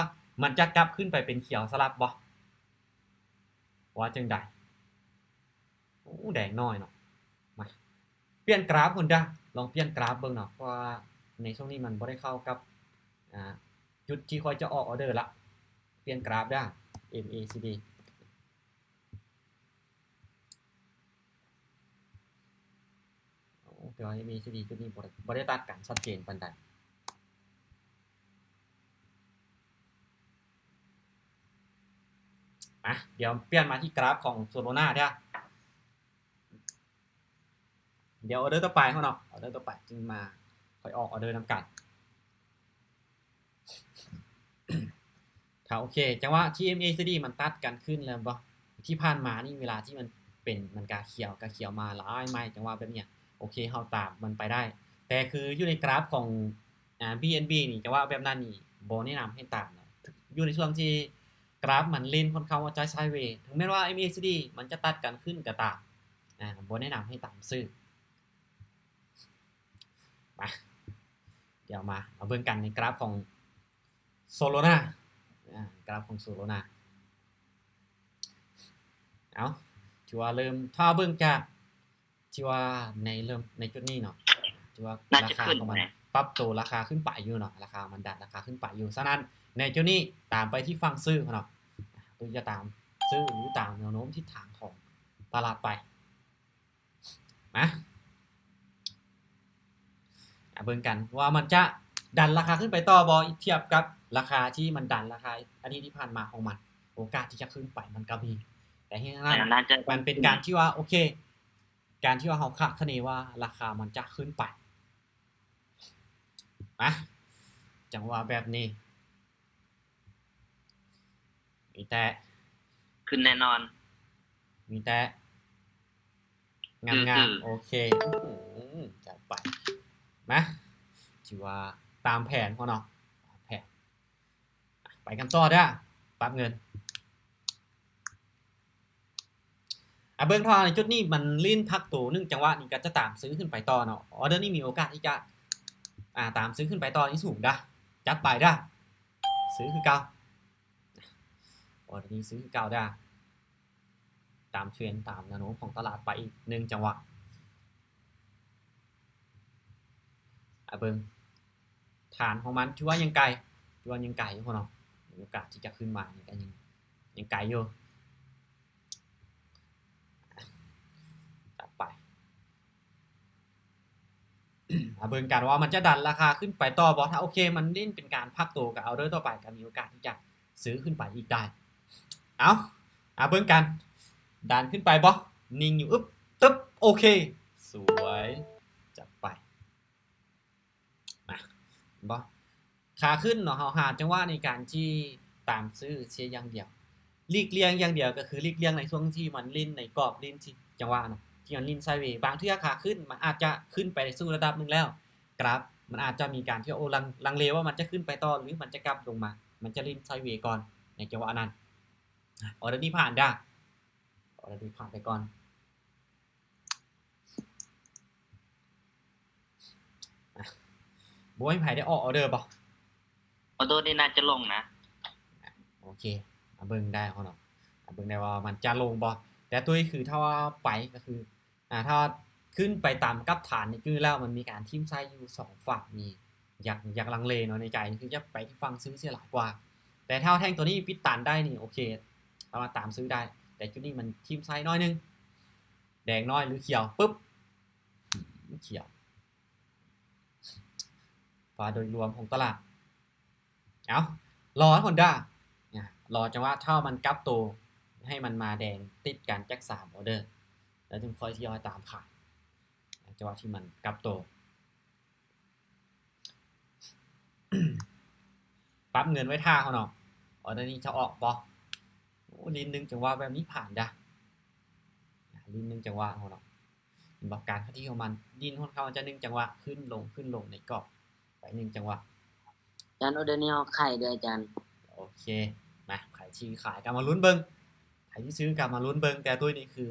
ມັນຈະກັບຂຶ້ນໄປເປັນຂຽວສະຫຼັບບໍ່ ວ່າຈັ່ງໃດ? ໂອ້ ແດງນ້ອຍເນາະ ມາ ປ່ຽນກຣາຟພຸ້ນເດີ້ ລອງປ່ຽນກຣາຟເບິ່ງເນາະ ເພາະວ່າໃນຊ່ວງນີ້ມັນບໍ່ໄດ້ເຂົ້າກັບ ອາ ຈຸດທີ່ຂ້ອຍຈະອອກອອເດີລະ ປ່ຽນກຣາຟເດີ້ ເອັມເອຊີດີ ໂອ້ ແຕ່ວ່າເອັມເອຊີດີຈຸດນີ້ບໍ່ໄດ້ ບໍ່ໄດ້ຕັດກັນຊັດເຈນປານໃດ ອາ ດຽວປ່ຽນມາທີ່ກຣາຟຂອງໂຊໂລນາເດີ້ ດຽວອອເດີຕໍ່ໄປເຮົາເນາະ ອອເດີຕໍ່ໄປຈຶ່ງມາຄ່ອຍອອກອອເດີນຳກັນ ຖ້າ ໂອເຄ ຈັງຫວະທີ່ເອັມເອຊີດີມັນຕັດກັນຂຶ້ນແລ້ວບໍ່ ທີ່ຜ່ານມານີ້ເວລາທີ່ມັນເປັນ ມັນກະຂຽວ ກະຂຽວມາຫຼາຍໄມ້ ຈັງຫວະແບບເນີ້ຍ ໂອເຄ ເຮົາຕາມມັນໄປໄດ້ ແຕ່ຄືຢູ່ໃນກຣາຟຂອງ ອາ ບີເອັນບີນີ້ ຈັງຫວະແບບນັ້ນນີ້ບໍ່ແນະນຳໃຫ້ຕາມເນາະ ຢູ່ໃນຊ່ວງທີ່ກຣາຟມັນຫຼິ້ນຄ່ອນຂ້າງວ່າຈະໄຊເວ ເຖິງແມ່ນວ່າເອັມເອຊີດີມັນຈະຕັດກັນຂຶ້ນກໍຕາມ ອາ ບໍ່ແນະນຳໃຫ້ຕາມຊື້. ມາ ດຽວມາ ມາເບິ່ງກັນໃນກຣາຟຂອງໂຊໂລນາ ອາ ກຣາຟຂອງໂຊໂລນາ ເອົາ ຖືວ່າເລີ່ມ ຖ້າເບິ່ງຈາກ ທີ່ວ່າໃນເລີ່ມ ໃນຈຸດນີ້ເນາະ ທີ່ວ່າລາຄາຂອງມັນປັບໂຕລາຄາຂຶ້ນໄປຢູ່ເນາະ ລາຄາມັນດັນລາຄາຂຶ້ນໄປຢູ່ ສະນັ້ນໃນຈຸດນີ້ຕາມໄປທີ່ຝັ່ງຊື້ເນາະ ຕຸ້ຍຈະຕາມຊື້ ຫຼື ຕາມແນວໂນ້ມທິດທາງຂອງຕະຫຼາດໄປ ມາ ອາ ເບິ່ງກັນວ່າມັນຈະດັນລາຄາຂຶ້ນໄປຕໍ່ບໍ່ ທຽບກັບລາຄາທີ່ມັນດັນລາຄາອາທິດທີ່ຜ່ານມາຂອງມັນ ໂອກາດທີ່ຈະຂຶ້ນໄປມັນກໍມີ ແຕ່ເຮັດໃຫ້ນັ້ນ ມັນເປັນການທີ່ວ່າ ໂອເຄ ການທີ່ວ່າເຮົາຄາດຄະເນວ່າລາຄາມັນຈະຂຶ້ນໄປ ມາ ຈັງຫວະແບບນີ້ ມີແຕ່ຂຶ້ນແນ່ນອນ ມີແຕ່ງາມໆ ໂອເຄ ອື ຈັດໄປ ມາ ຖືວ່າຕາມແຜນເຮົາເນາະ ຕາມແຜນ ໄປກັນຕໍ່ເດີ້ ປັບເງິນ ອາ ເບິ່ງຖ້າໃນຈຸດນີ້ມັນຫຼິ້ນພັກໂຕໜຶ່ງຈັງຫວະນີ້ ກໍຈະຕາມຊື້ຂຶ້ນໄປຕໍ່ເນາະ ອອເດີນີ້ມີໂອກາດທີ່ຈະ ອາ ຕາມຊື້ຂຶ້ນໄປຕໍ່ນີ້ສູງເດີ້ ຈັດໄປເດີ້ ຊື້ຄືເກົ່າ ອອເດີນີ້ຊື້ຄືເກົ່າເດີ້ ຕາມເທຣນ ຕາມແນວໂນ້ມຂອງຕະຫຼາດໄປອີກໜຶ່ງຈັງຫວະ ອາ ເບິ່ງ ຖານຂອງມັນຖືວ່າຍັງໄກ ຖືວ່າຍັງໄກຢູ່ເນາະ ມີໂອກາດທີ່ຈະຂຶ້ນມານີ້ກໍຍັງ ຍັງໄກຢູ່ ຈັດໄປ ມາເບິ່ງກັນວ່າມັນຈະດັນລາຄາຂຶ້ນໄປຕໍ່ບໍ່ ຖ້າໂອເຄ ມັນຫຼິ້ນເປັນການພັກໂຕ ກໍອອເດີຕໍ່ໄປກໍມີໂອກາດທີ່ຈະຊື້ຂຶ້ນໄປອີກໄດ້ ເອົາ ມາເບິ່ງກັນ ດັນຂຶ້ນໄປບໍ່ ນິ່ງຢູ່ ອຶບ ຕຶບ ໂອເຄ ສວຍ ຈັດໄປ ມາ ເຫັນບໍ່ ຂາຂຶ້ນເນາະ ເຮົາຫາຈັງຫວະໃນການທີ່ຕາມຊື້ເສຍຢ່າງດຽວ ຫຼີກລ່ຽງຢ່າງດຽວ ກໍຄືຫຼີກລ່ຽງໃນຊ່ວງທີ່ມັນຫຼິ້ນໃນກອບຫຼິ້ນທີ່ ຈັງຫວະນະ ທີ່ມັນຫຼິ້ນໄຊເວ ບາງເທື່ອຂາຂຶ້ນມັນອາດຈະຂຶ້ນໄປສູ່ລະດັບໜຶ່ງແລ້ວ ກຣາຟມັນອາດຈະມີການທີ່ ໂອ ລັງ ລັງເລວ່າມັນຈະຂຶ້ນໄປຕໍ່ ຫຼື ມັນຈະກັບລົງມາ ມັນຈະຫຼິ້ນໄຊເວກ່ອນໃນຈັງຫວະນັ້ນ ອອເດີນີ້ຜ່ານເດີ້ ອອເດີນີ້ຜ່ານໄປກ່ອນ ອາ ບໍ່ມີໃຜໄດ້ອອກອອເດີບໍ່? ອອເດີນີ້ໜ້າຈະລົງນະ ໂອເຄ ມາເບິ່ງໄດ້ເນາະ ມາເບິ່ງໄດ້ວ່າມັນຈະລົງບໍ່ ແຕ່ຕຸ້ຍຄືຖ້າວ່າໄປກໍຄື ອາ ຖ້າວ່າ ຂຶ້ນໄປຕາມກັບຖານນີ້ຢູ່ແລ້ວ ມັນມີການຖິ້ມໄຊຢູ່ສອງຝັ່ງນີ້ ຢາກ ຢາກລັງເລເນາະ ໃນໃຈນີ້ຄືຢາກໄປທີ່ຝັ່ງຊື້ເສຍຫຼາຍກວ່າ ແຕ່ຖ້າແທ່ງຕົວນີ້ປິດຕັນໄດ້ນີ້ ໂອເຄ ສາມາດຕາມຊື້ໄດ້ ແຕ່ຈຸດນີ້ມັນຖິ້ມໄຊໜ້ອຍໜຶ່ງ ແດງໜ້ອຍ ຫຼື ຂຽວ ປຶບ ຂຽວ ພາໂດຍລວມຂອງຕະຫຼາດ ເອົາ ລໍໃຫ້ຫົນດ້າ ອາ ລໍຈັງຫວະຖ້າມັນກັບໂຕ ໃຫ້ມັນມາແດງຕິດກັນຈັກສາມອໍເດີ ແລ້ວຈຶ່ງຄ່ອຍທະຍອຍຕາມຂາຍ ຈັງຫວະທີ່ມັນກັບໂຕ ປັບເງິນໄວ້ຖ້າເຮົາເນາະ ອໍເດີນີ້ຈະອອກບໍ່? ໂອ້ ຫຼິ້ນໜຶ່ງຈັງຫວະແບບນີ້ຜ່ານດາ ຫຼິ້ນໜຶ່ງຈັງຫວະເຮົາເນາະ ເຫັນບໍ່? ການເຂົ້າທີ່ຂອງມັນ ດິ້ນຂ້ອນຂ້າງຈະໜຶ່ງຈັງຫວະ ຂຶ້ນລົງ ຂຶ້ນລົງໃນກອບ ໄປໜຶ່ງຈັງຫວະ ອາຈານ ອໍເດີນີ້ເຮົາຂາຍເດີອາຈານ ໂອເຄ ມາ ໃຜທີ່ຂາຍກໍມາລຸ້ນເບິ່ງ ໃຜທີ່ຊື້ກໍມາລຸ້ນເບິ່ງ ແຕ່ຕຸ້ຍນີ້ຄື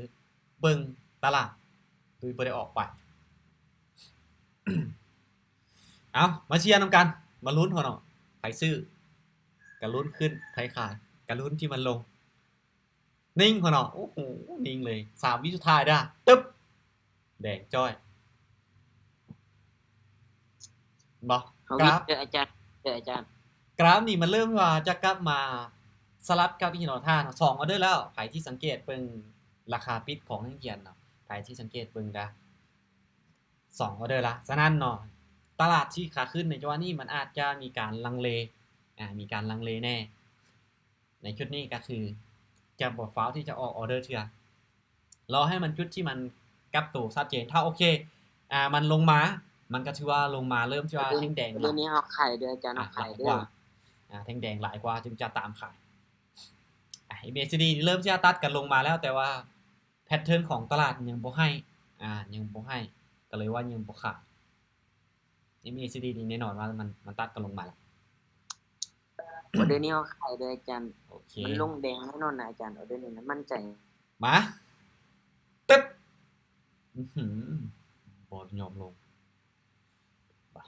ເບິ່ງຕະຫຼາດ ຕຸ້ຍບໍ່ໄດ້ອອກໄປ ເອົາ ມາເຊຍນຳກັນ ມາລຸ້ນເຮົາເນາະ ໃຜຊື້ກໍລຸ້ນຂຶ້ນ ໃຜຂາຍກໍລຸ້ນທີ່ມັນລົງ ນິ່ງພຸ້ນເນາະ ໂອ້ໂຫ ນິ່ງເລີຍ ສາມວິສຸດທ້າຍເດີ້ ຕຶບ ແດງຈ້ອຍ ເຫັນບໍ່? ເອົາ ກຣາຟ ເດີອາຈານ ເດີອາຈານ ກຣາຟນີ້ມັນເລີ່ມວ່າຈະກັບມາສະຫຼັບກັບຫີນເອົາທ່ານ ສອງອໍເດີແລ້ວ ໃຜທີ່ສັງເກດເບິ່ງລາຄາປິດຂອງແທ່ງທຽນເນາະ ໃຜທີ່ສັງເກດເບິ່ງດາ ສອງອໍເດີລະ ສະນັ້ນເນາະ ຕະຫຼາດທີ່ຂາຂຶ້ນໃນຈັງຫວະນີ້ ມັນອາດຈະມີການລັງເລ ອາ ມີການລັງເລແດ່ ໃນຈຸດນີ້ກໍຄືຈະບໍ່ຟ້າວທີ່ຈະອອກອໍເດີເທື່ອ ລໍໃຫ້ມັນຈຸດທີ່ມັນກັບໂຕຊັດເຈນ ຖ້າໂອເຄ ອາ ມັນລົງມາ ມັນກໍຖືວ່າລົງມາເລີ່ມທີ່ວ່າແທ່ງແດງຫຼາຍ ເດືອນນີ້ເຮົາຂາຍເດີ ອາຈານ ເຮົາຂາຍເດີ ອາ ແທ່ງແດງຫຼາຍກວ່າຈຶ່ງຈະຕາມຂາຍ ອາ ເອັມເອຊີດີ ເລີ່ມທີ່ຈະຕັດກັນລົງມາແລ້ວ ແຕ່ວ່າແພັດເທີນຂອງຕະຫຼາດຍັງບໍ່ໃຫ້ ອາ ຍັງບໍ່ໃຫ້ ກໍເລີຍວ່າຍັງບໍ່ຂາຍ ເອັມເອຊີດີ ນີ້ແນ່ນອນວ່າມັນ ມັນຕັດກັນລົງມາແລ້ວ ອໍເດີນີ້ເຮົາຂາຍເດີອາຈານ ໂອເຄ ມັນລົງແດງແນ່ນອນນະອາຈານ ອໍເດີນີ້ນະ ໝັ້ນໃຈ ມາ ຕຶບ ອືຫື ບໍ່ຍອມລົງ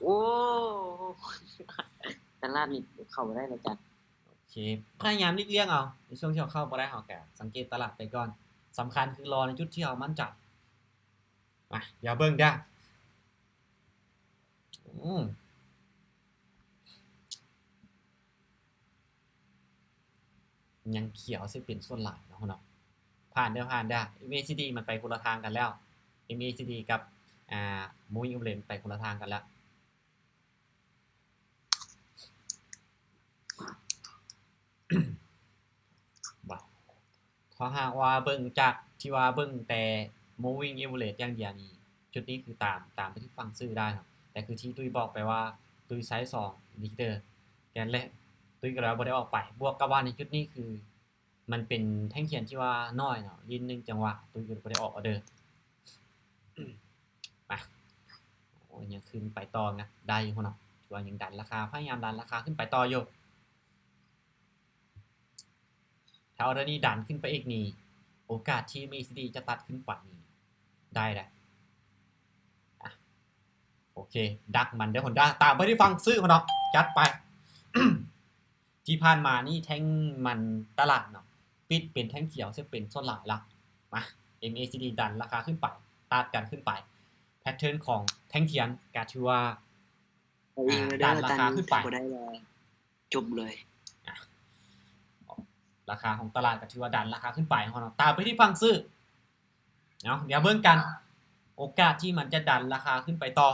ໂອ້ ຕະຫຼາດນີ້ເຂົ້າບໍ່ໄດ້ແລ້ວອາຈານ ໂອເຄ ພະຍາຍາມຫຼີກລ່ຽງເອົາ ໃນຊ່ວງທີ່ເຮົາເຂົ້າບໍ່ໄດ້ ເຮົາກໍສັງເກດຕະຫຼາດໄປກ່ອນ ສຳຄັນຄືລໍໃນຈຸດທີ່ເຮົາໝັ້ນໃຈ ມາ ດຽວເບິ່ງເດີ້ ອືມ ຍັງຂຽວຊິເປັນສ່ວນຫຼາຍເນາະ ເນາະ ຜ່ານເດີ້ ຜ່ານເດີ້ ເອັມເອຊີດີ ມັນໄປຄົນລະທາງກັນແລ້ວ ເອັມເອຊີດີ ກັບ ອ່າ Moving Average ໄປຄົນລະທາງກັນແລ້ວ ບໍ່ ຖ້າຫາກວ່າເບິ່ງຈາກທີ່ວ່າເບິ່ງແຕ່ moving average ຢ່າງດຽວນີ້ ຈຸດນີ້ຄືຕາມ ຕາມໄປທີ່ຝັ່ງຊື້ໄດ້ເນາະ ແຕ່ຄືທີ່ຕຸ້ຍບອກໄປວ່າ ຕຸ້ຍໃຊ້ສອງ indicator ແກນແລກ ຕຸ້ຍກໍເລີຍບໍ່ໄດ້ອອກໄປ ບວກກັບວ່າໃນຈຸດນີ້ຄືມັນເປັນແທ່ງຂຽນທີ່ວ່ານ້ອຍເນາະ ຫຼິ້ນໜຶ່ງຈັງຫວະ ຕຸ້ຍກໍເລີຍບໍ່ໄດ້ອອກອໍເດີ ໄປ ໂອ້ຍ ຍັງຂຶ້ນໄປຕໍ່ນະ ໄດ້ຢູ່ເນາະ ຖືວ່າຍັງດັນລາຄາ ພະຍາຍາມດັນລາຄາຂຶ້ນໄປຕໍ່ຢູ່ ຖ້າອໍເດີນີ້ດັນຂຶ້ນໄປອີກນີ້ ໂອກາດທີ່ເອັມເອຊີດີຈະຕັດຂຶ້ນໄປນີ້ໄດ້ແຫຼະ ອ່ະ ໂອເຄ ດັກມັນເດີ້ Honda ຕາມໄປທີ່ຝັ່ງຊື້ເນາະ ຈັດໄປ ທີ່ຜ່ານມານີ້ແທ່ງມັນຕະຫຼາດເນາະ ປິດເປັນແທ່ງຂຽວ ເຊິ່ງເປັນສ່ວນຫຼາຍລະ ມາ ເອັມເອຊີດີ ດັນລາຄາຂຶ້ນໄປ ຕັດກັນຂຶ້ນໄປ ແພັດເທີນຂອງແທ່ງທຽນກໍຖືວ່າ ເອົາອີກແລ້ວເດີ ອ່າ ດັນລາຄາຂຶ້ນໄປ ບໍ່ໄດ້ແລ້ວ ຈົບເລີຍ ອ່ະ ລາຄາຂອງຕະຫຼາດກໍຖືວ່າດັນລາຄາຂຶ້ນໄປເນາະ ຕາມໄປທີ່ຝັ່ງຊື້ ເອົາ ດຽວເບິ່ງກັນ ໂອກາດທີ່ມັນຈະດັນລາຄາຂຶ້ນໄປຕໍ່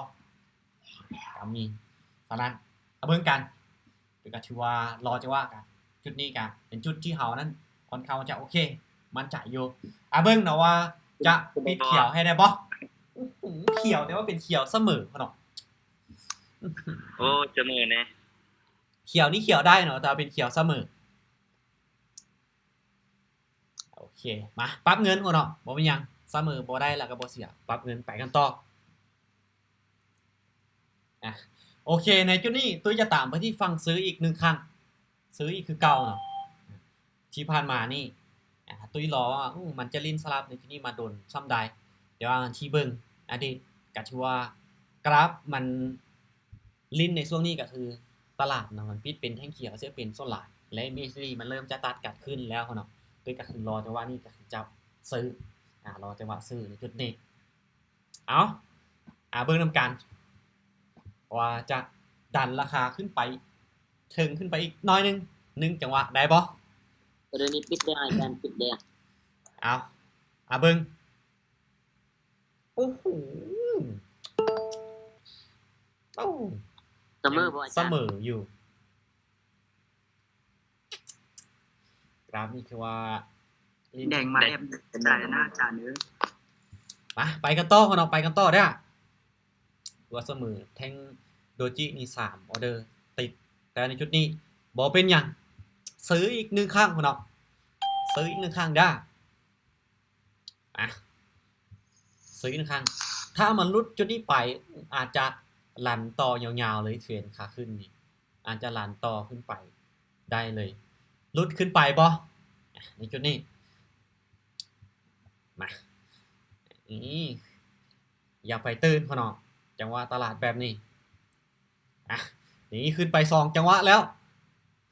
ກໍມີ ສະນັ້ນ ມາເບິ່ງກັນ ກໍຖືວ່າລໍຈັງຫວະ ກະຈຸດນີ້ກະເປັນຈຸດທີ່ເຮົານັ້ນຄ່ອນຂ້າງຈະໂອເຄ ໝັ້ນໃຈຢູ່ ອ່າ ເບິ່ງເນາະວ່າຈະປິດຂຽວໃຫ້ໄດ້ບໍ່? ໂອ້ໂຫ ຂຽວ ແຕ່ວ່າເປັນຂຽວສະເໝີເນາະ ໂອ້ ສະເໝີແນ່ ຂຽວນີ້ຂຽວໄດ້ເນາະ ແຕ່ວ່າເປັນຂຽວສະເໝີ ໂອເຄ ມາ ປັບເງິນກ່ອນເນາະ ບໍ່ເປັນຫຍັງ ສະເໝີບໍ່ໄດ້ແລ້ວກໍບໍ່ເສຍ ປັບເງິນ ໄປກັນຕໍ່ ອ່ະ ໂອເຄ ໃນຈຸດນີ້ຕຸ້ຍຈະຕາມໄປທີ່ຝັ່ງຊື້ອີກໜຶ່ງຄັ້ງ ຊື້ອີກຄືເກົ່າເນາະ ທີ່ຜ່ານມານີ້ ອ່າ ຕຸ້ຍລໍວ່າ ໂອ້ ມັນຈະຫຼິ້ນສະຫຼັບໃນຈຸດນີ້ມາດົນສ່ຳໃດ ແຕ່ວ່າທີ່ເບິ່ງອະດີດກໍຖືວ່າກຣາຟມັນຫຼິ້ນໃນຊ່ວງນີ້ ກໍຄືຕະຫຼາດເນາະ ມັນປິດເປັນແທ່ງຂຽວ ເຊິ່ງເປັນສ່ວນຫຼາຍ ແລະ ເອັມເອຊີດີ ມັນເລີ່ມຈະຕັດກັນຂຶ້ນແລ້ວເນາະ ຕຸ້ຍກໍຄືລໍຈັງຫວະນີ້ ກໍຄືຈະຊື້ ອ່າ ລໍຈັງຫວະຊື້ໃນຈຸດນີ້ ເອົາ ອາ ເບິ່ງນຳກັນ ວ່າຈະດັນລາຄາຂຶ້ນໄປເທິງ ຂຶ້ນໄປອີກໜ້ອຍໜຶ່ງ ໜຶ່ງຈັງຫວະໄດ້ບໍ່? ໂຕນີ້ປິດແລ້ວ ອາຈານ ປິດແລ້ວ. ເອົາ ອາ ເບິ່ງ. ໂອ້ໂຫ ເອົ້າ ສະເໝີບໍ່ອາຈານ? ສະເໝີຢູ່. ກຣາຟນີ້ຄືວ່າ ແດງມາແອບໃຈນະອາຈານເອີຍ. ມາ ໄປກັນຕໍ່ເນາະ ໄປກັນຕໍ່ເດີ້. ຖືວ່າສະເໝີແທ່ງໂດຈິນີ້ສາມອໍເດີຕິດ ແຕ່ໃນຈຸດນີ້ບໍ່ເປັນຫຍັງ ຊື້ອີກໜຶ່ງຄັ້ງເນາະ ຊື້ອີກໜຶ່ງຄັ້ງເດີ້. ອ່ະ ຊື້ອີກໜຶ່ງຄັ້ງ ຖ້າມັນຫຼຸດຈຸດນີ້ໄປ ອາດຈະລັນຕໍ່ຍາວໆເລີຍ ເທຣນຂາຂຶ້ນນີ້ ອາດຈະລັນຕໍ່ຂຶ້ນໄປໄດ້ເລີຍ. ຫຼຸດຂຶ້ນໄປບໍ່? ອ່ະ ໃນຈຸດນີ້ ມາ ນີ້ ຢ່າໄປຕື່ນເນາະ ຈັງຫວະຕະຫຼາດແບບນີ້. ອ່ະ ນີ້ຂຶ້ນໄປສອງຈັງຫວະແລ້ວ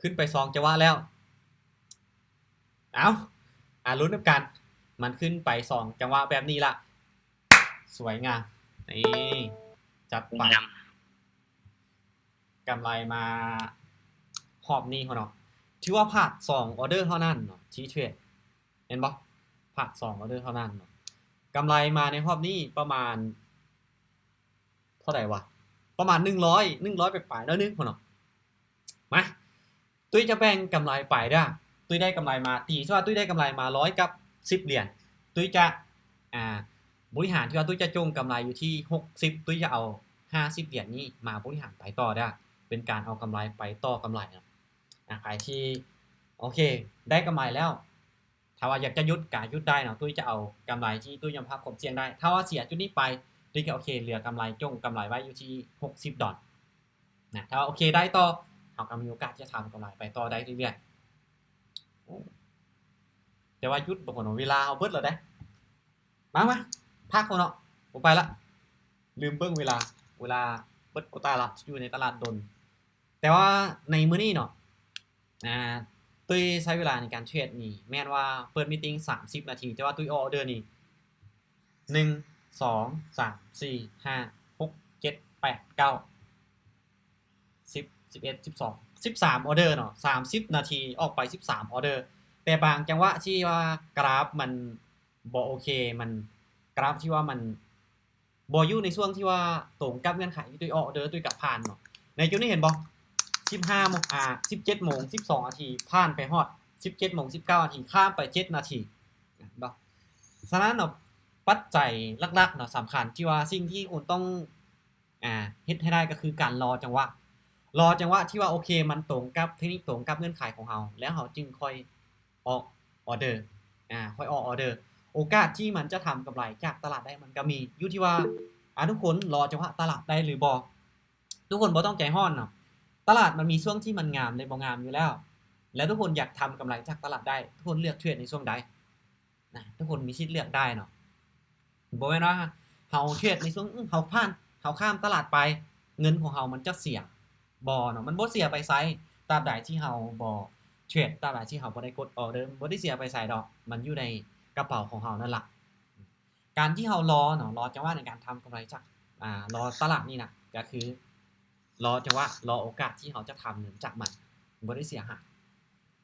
ຂຶ້ນໄປສອງຈັງຫວະແລ້ວ. ເອົາ ອ່ະ ລຸ້ນນຳກັນ ມັນຂຶ້ນໄປສອງຈັງຫວະແບບນີ້ລະ ສວຍງາມ ນີ້ ຈັດໄປ ກຳໄລມາຮອບນີ້ເນາະ ຖືວ່າພາດສອງອໍເດີເທົ່ານັ້ນເນາະ ທີ່ເທຣດ ເຫັນບໍ່? ພາດສອງອໍເດີເທົ່ານັ້ນເນາະ ກຳໄລມາໃນຮອບນີ້ປະມານ ເທົ່າໃດວະ ປະມານໜຶ່ງຮ້ອຍ ໜຶ່ງຮ້ອຍປາຍໆ ໜ້ອຍໜຶ່ງພຸ້ນເນາະ. ມາ ຕຸ້ຍຈະແບ່ງກຳໄລໄປເດີ້ ຕຸ້ຍໄດ້ກຳໄລມາ ຕີຊະວ່າຕຸ້ຍໄດ້ກຳໄລມາຮ້ອຍກັບສິບຫຼຽນ ຕຸ້ຍຈະ ອ່າ ບໍລິຫານ ທີ່ວ່າຕຸ້ຍຈະຈົ່ງກຳໄລຢູ່ທີ່ຫົກສິບ ຕຸ້ຍຈະເອົາຫ້າສິບຫຼຽນນີ້ມາບໍລິຫານໄປຕໍ່ເດີ້ ເປັນການເອົາກຳໄລໄປຕໍ່ກຳໄລເນາະ. ອ່າ ໃຜທີ່ ໂອເຄ ໄດ້ກຳໄລແລ້ວ ຖ້າວ່າຢາກຈະຢຸດກະຢຸດໄດ້ເນາະ ຕຸ້ຍຈະເອົາກຳໄລທີ່ຕຸ້ຍຍອມຮັບຄວາມສ່ຽງໄດ້. ຖ້າວ່າເສຍຈຸດນີ້ໄປ ຕຸ້ຍກະໂອເຄ ເຫຼືອກຳໄລ ຈົ່ງກຳໄລໄວ້ຢູ່ທີ່ຫົກສິບດອນນະ. ຖ້າວ່າໂອເຄໄດ້ຕໍ່ ເຮົາກະມີໂອກາດທີ່ຈະທຳກຳໄລໄປຕໍ່ໄດ້ເລື້ອຍໆ. ແຕ່ວ່າຢຸດບໍ່ພຸ້ນເນາະ ເວລາເຮົາເບິດແລ້ວເດ້. ມາ ມາ ພັກພຸ້ນເນາະ ບໍ່ໄປລະ ລືມເບິ່ງເວລາ ເວລາເບິດໂກຕາລະ ຢູ່ໃນຕະຫຼາດດົນ. ແຕ່ວ່າໃນມື້ນີ້ເນາະ ອ່າ ຕຸ້ຍໃຊ້ເວລາໃນການເທຣດນີ້ ແມ່ນວ່າເປີດມີດຕິງສາມສິບນາທີ ແຕ່ວ່າຕຸ້ຍອອກອໍເດີນີ້ ໜຶ່ງ ສອງ ສາມ ສີ່ ຫ້າ ຫົກ ເຈັດ ແປດ ເກົ້າ ສິບ ສິບເອັດ ສິບສອງ ສິບສາມອໍເດີເນາະ ສາມສິບນາທີອອກໄປສິບສາມອໍເດີ. ແຕ່ບາງຈັງຫວະທີ່ວ່າກຣາຟມັນບໍ່ໂອເຄ ມັນ ກຣາຟທີ່ວ່າມັນ ບໍ່ຢູ່ໃນຊ່ວງທີ່ວ່າຕົງກັບເງື່ອນໄຂທີ່ຕຸ້ຍອອກອໍເດີ ຕຸ້ຍກະຜ່ານເນາະ. ໃນຈຸດນີ້ເຫັນບໍ່ ສິບຫ້າໂມງ ອ່າ ສິບເຈັດໂມງສິບສອງນາທີ ຜ່ານໄປຮອດສິບເຈັດໂມງສິບເກົ້ານາທີ ຂ້າມໄປເຈັດນາທີ ເຫັນບໍ່? ສະນັ້ນເນາະ ປັດໄຈຫຼັກໆເນາະ ສຳຄັນທີ່ວ່າສິ່ງທີ່ຄຸນຕ້ອງ ອ່າ ເຮັດໃຫ້ໄດ້ກະຄືການລໍຈັງຫວະ ລໍຈັງຫວະທີ່ວ່າໂອເຄ ມັນຕົງກັບເທັກນິກ ຕົງກັບເງື່ອນໄຂຂອງເຮົາ ແລ້ວເຮົາຈຶ່ງຄ່ອຍ ອອກອໍເດີ ອາ ຄ່ອຍອອກອໍເດີ. ໂອກາດທີ່ມັນຈະທຳກຳໄລຈາກຕະຫຼາດໄດ້ມັນກະມີ ຢູ່ທີ່ວ່າ ອາ ທຸກຄົນລໍຈັງຫວະຕະຫຼາດໄດ້ຫຼືບໍ່. ທຸກຄົນບໍ່ຕ້ອງໃຈຮ້ອນເນາະ ຕະຫຼາດມັນມີຊ່ວງທີ່ມັນງາມ ແລະ ບໍ່ງາມຢູ່ແລ້ວ ແລະ ທຸກຄົນຢາກທຳກຳໄລຈາກຕະຫຼາດໄດ້ ທຸກຄົນເລືອກເທຣດໃນຊ່ວງໃດນະ ທຸກຄົນມີສິດເລືອກໄດ້ເນາະ. ບໍ່ແມ່ນວ່າເຮົາເທຣດໃນຊ່ວງ ອື ເຮົາຜ່ານ ເຮົາຂ້າມຕະຫຼາດໄປ ເງິນຂອງເຮົາມັນຈະເສຍ ບໍ່ເນາະ ມັນບໍ່ເສຍໄປໃສ ຕາບໃດທີ່ເຮົາບໍ່ເທຣດ ຕາບໃດທີ່ເຮົາບໍ່ໄດ້ກົດອໍເດີ ມັນບໍ່ໄດ້ເສຍໄປໃສດອກ ມັນຢູ່ໃນກະເປົາຂອງເຮົານັ້ນລະ. ການທີ່ເຮົາລໍເນາະ ລໍຈັງຫວະໃນການທຳກຳໄລຈາກ ອາ ລໍຕະຫຼາດນີ້ນະ ກະຄືລໍຈັງຫວະ ລໍໂອກາດທີ່ເຮົາຈະທຳເງິນຈາກມັນ ມັນບໍ່ໄດ້ເສຍຫາຍ.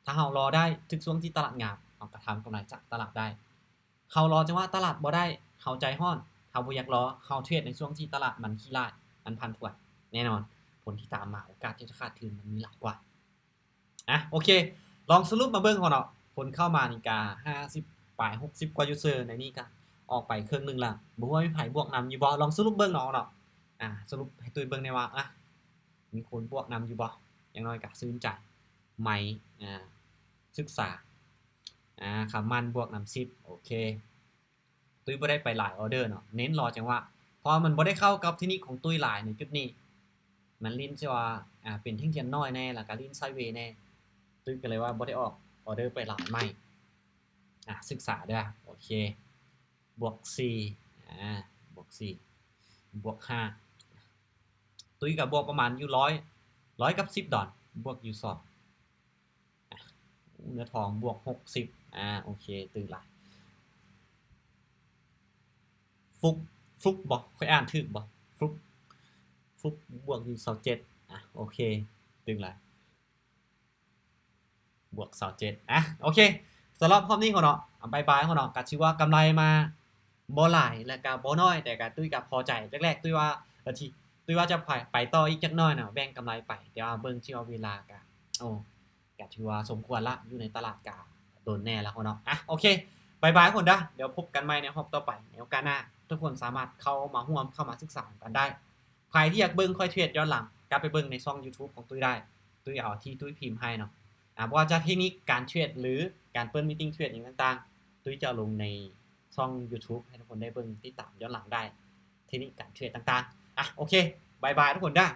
ຖ້າເຮົາລໍໄດ້ ຖືກຊ່ວງທີ່ຕະຫຼາດງາມ ເຮົາກະທຳກຳໄລຈາກຕະຫຼາດໄດ້. ເຮົາລໍຈັງຫວະຕະຫຼາດບໍ່ໄດ້ ເຮົາໃຈຮ້ອນ ເຮົາບໍ່ຢາກລໍ ເຮົາເທຣດໃນຊ່ວງທີ່ຕະຫຼາດມັນຂີ້ລ້າຍ ມັນຜັນຜວນ ແນ່ນອນ ຜົນທີ່ຕາມມາ ໂອກາດທີ່ຈະຂາດທຶນມັນມີຫຼາຍກວ່າ. ອາ ໂອເຄ ລອງສະຫຼຸບມາເບິ່ງເນາະ ຄົນເຂົ້າມານີ້ກະຫ້າສິບປາຍ ຫົກສິບກວ່າຢູເຊີ ໃນນີ້ກະອອກໄປເຄິ່ງໜຶ່ງລະ ບໍ່ຮູ້ວ່າມີໃຜບວກນຳຢູ່ບໍ່ ລອງສະຫຼຸບເບິ່ງເນາະ ເນາະ. ອາ ສະຫຼຸບໃຫ້ຕຸ້ຍເບິ່ງແດ່ວ່າ ອາ ມີຄົນບວກນຳຢູ່ບໍ່ ຢ່າງໜ້ອຍກະຊື່ນໃຈ. ໄມ ອາ ສຶກສາ ອາ ຄຳໝັ້ນບວກນຳສິບ ໂອເຄ. ຕຸ້ຍບໍ່ໄດ້ໄປຫຼາຍອໍເດີເນາະ ເນັ້ນລໍຈັງຫວະ ເພາະວ່າມັນບໍ່ໄດ້ເຂົ້າກັບເທັກນິກຂອງຕຸ້ຍຫຼາຍໃນຈຸດນີ້ ມັນຫຼິ້ນຊິວ່າ ອາ ເປັນແທ່ງທຽນນ້ອຍແນ່ ແລ້ວກະຫຼິ້ນໄຊເວແນ່ ຕຸ້ຍກະເລີຍວ່າບໍ່ໄດ້ອອກອໍເດີໄປຫຼາຍໃໝ່. ອາ ສຶກສາເດີ້ ໂອເຄ ບວກສີ່ ອາ ບວກສີ່ ບວກຫ້າ ຕຸ້ຍກະບວກປະມານຢູ່ຮ້ອຍ ຮ້ອຍກັບສິບດອນ ບວກຢູ່ສອງ ອາ ເນື້ອທອງບວກຫົກສິບ ອາ ໂອເຄ ຕື່ນຫຼາຍ. ຟຸກ ຟລຸກບໍ່? ຂ້ອຍອ່ານຖືກບໍ່? ຟລຸກ ຟລຸກບວກຢູ່ຊາວເຈັດ ອ່ະ ໂອເຄ ຕຶງລະ ບວກຊາວເຈັດ ອ່ະ ໂອເຄ ສຳລັບຮອບນີ້ເນາະ ບາຍບາຍເນາະ ກະຖືວ່າກຳໄລມາບໍ່ຫຼາຍ ແລະກະບໍ່ນ້ອຍ ແຕ່ກະຕຸ້ຍກະພໍໃຈ ແລກໆ ຕຸ້ຍວ່າ ກະທີ່ ຕຸ້ຍວ່າຈະໄປ ໄປຕໍ່ອີກຈັກໜ້ອຍເນາະ ແບ່ງກຳໄລໄປ ແຕ່ວ່າເບິ່ງທີ່ວ່າເວລາກະ ໂອ້ ກະຖືວ່າສົມຄວນລະ ຢູ່ໃນຕະຫຼາດກະດົນແດ່ລະເນາະ ອ່ະ ໂອເຄ ບາຍບາຍທຸກຄົນເດີ ດຽວພົບກັນໃໝ່ໃນຮອບຕໍ່ໄປ ໃນໂອກາດໜ້າ ທຸກຄົນສາມາດເຂົ້າມາຮ່ວມ ເຂົ້າມາສຶກສາກັນໄດ້ ໃຜທີ່ຢາກເບິ່ງຂ້ອຍເທຣດຍ້ອນຫຼັງ ກັບໄປເບິ່ງໃນຊ່ອງ YouTube ຂອງຕຸ້ຍໄດ້ ຕຸ້ຍເອົາທີ່ຕຸ້ຍພິມໃຫ້ເນາະ ອ່າ ບໍ່ວ່າຈະເທັກນິກການເທຣດ ຫຼື ການເປີດ meeting trade ຫຍັງຕ່າງໆ ຕຸ້ຍຈະລົງໃນຊ່ອງ YouTube ໃຫ້ທຸກຄົນໄດ້ເບິ່ງ ຕິດຕາມຍ້ອນຫຼັງໄດ້ ເທັກນິກການເທຣດຕ່າງໆ ອ່ະ ໂອເຄ ບາຍບາຍທຸກຄົນເດີ.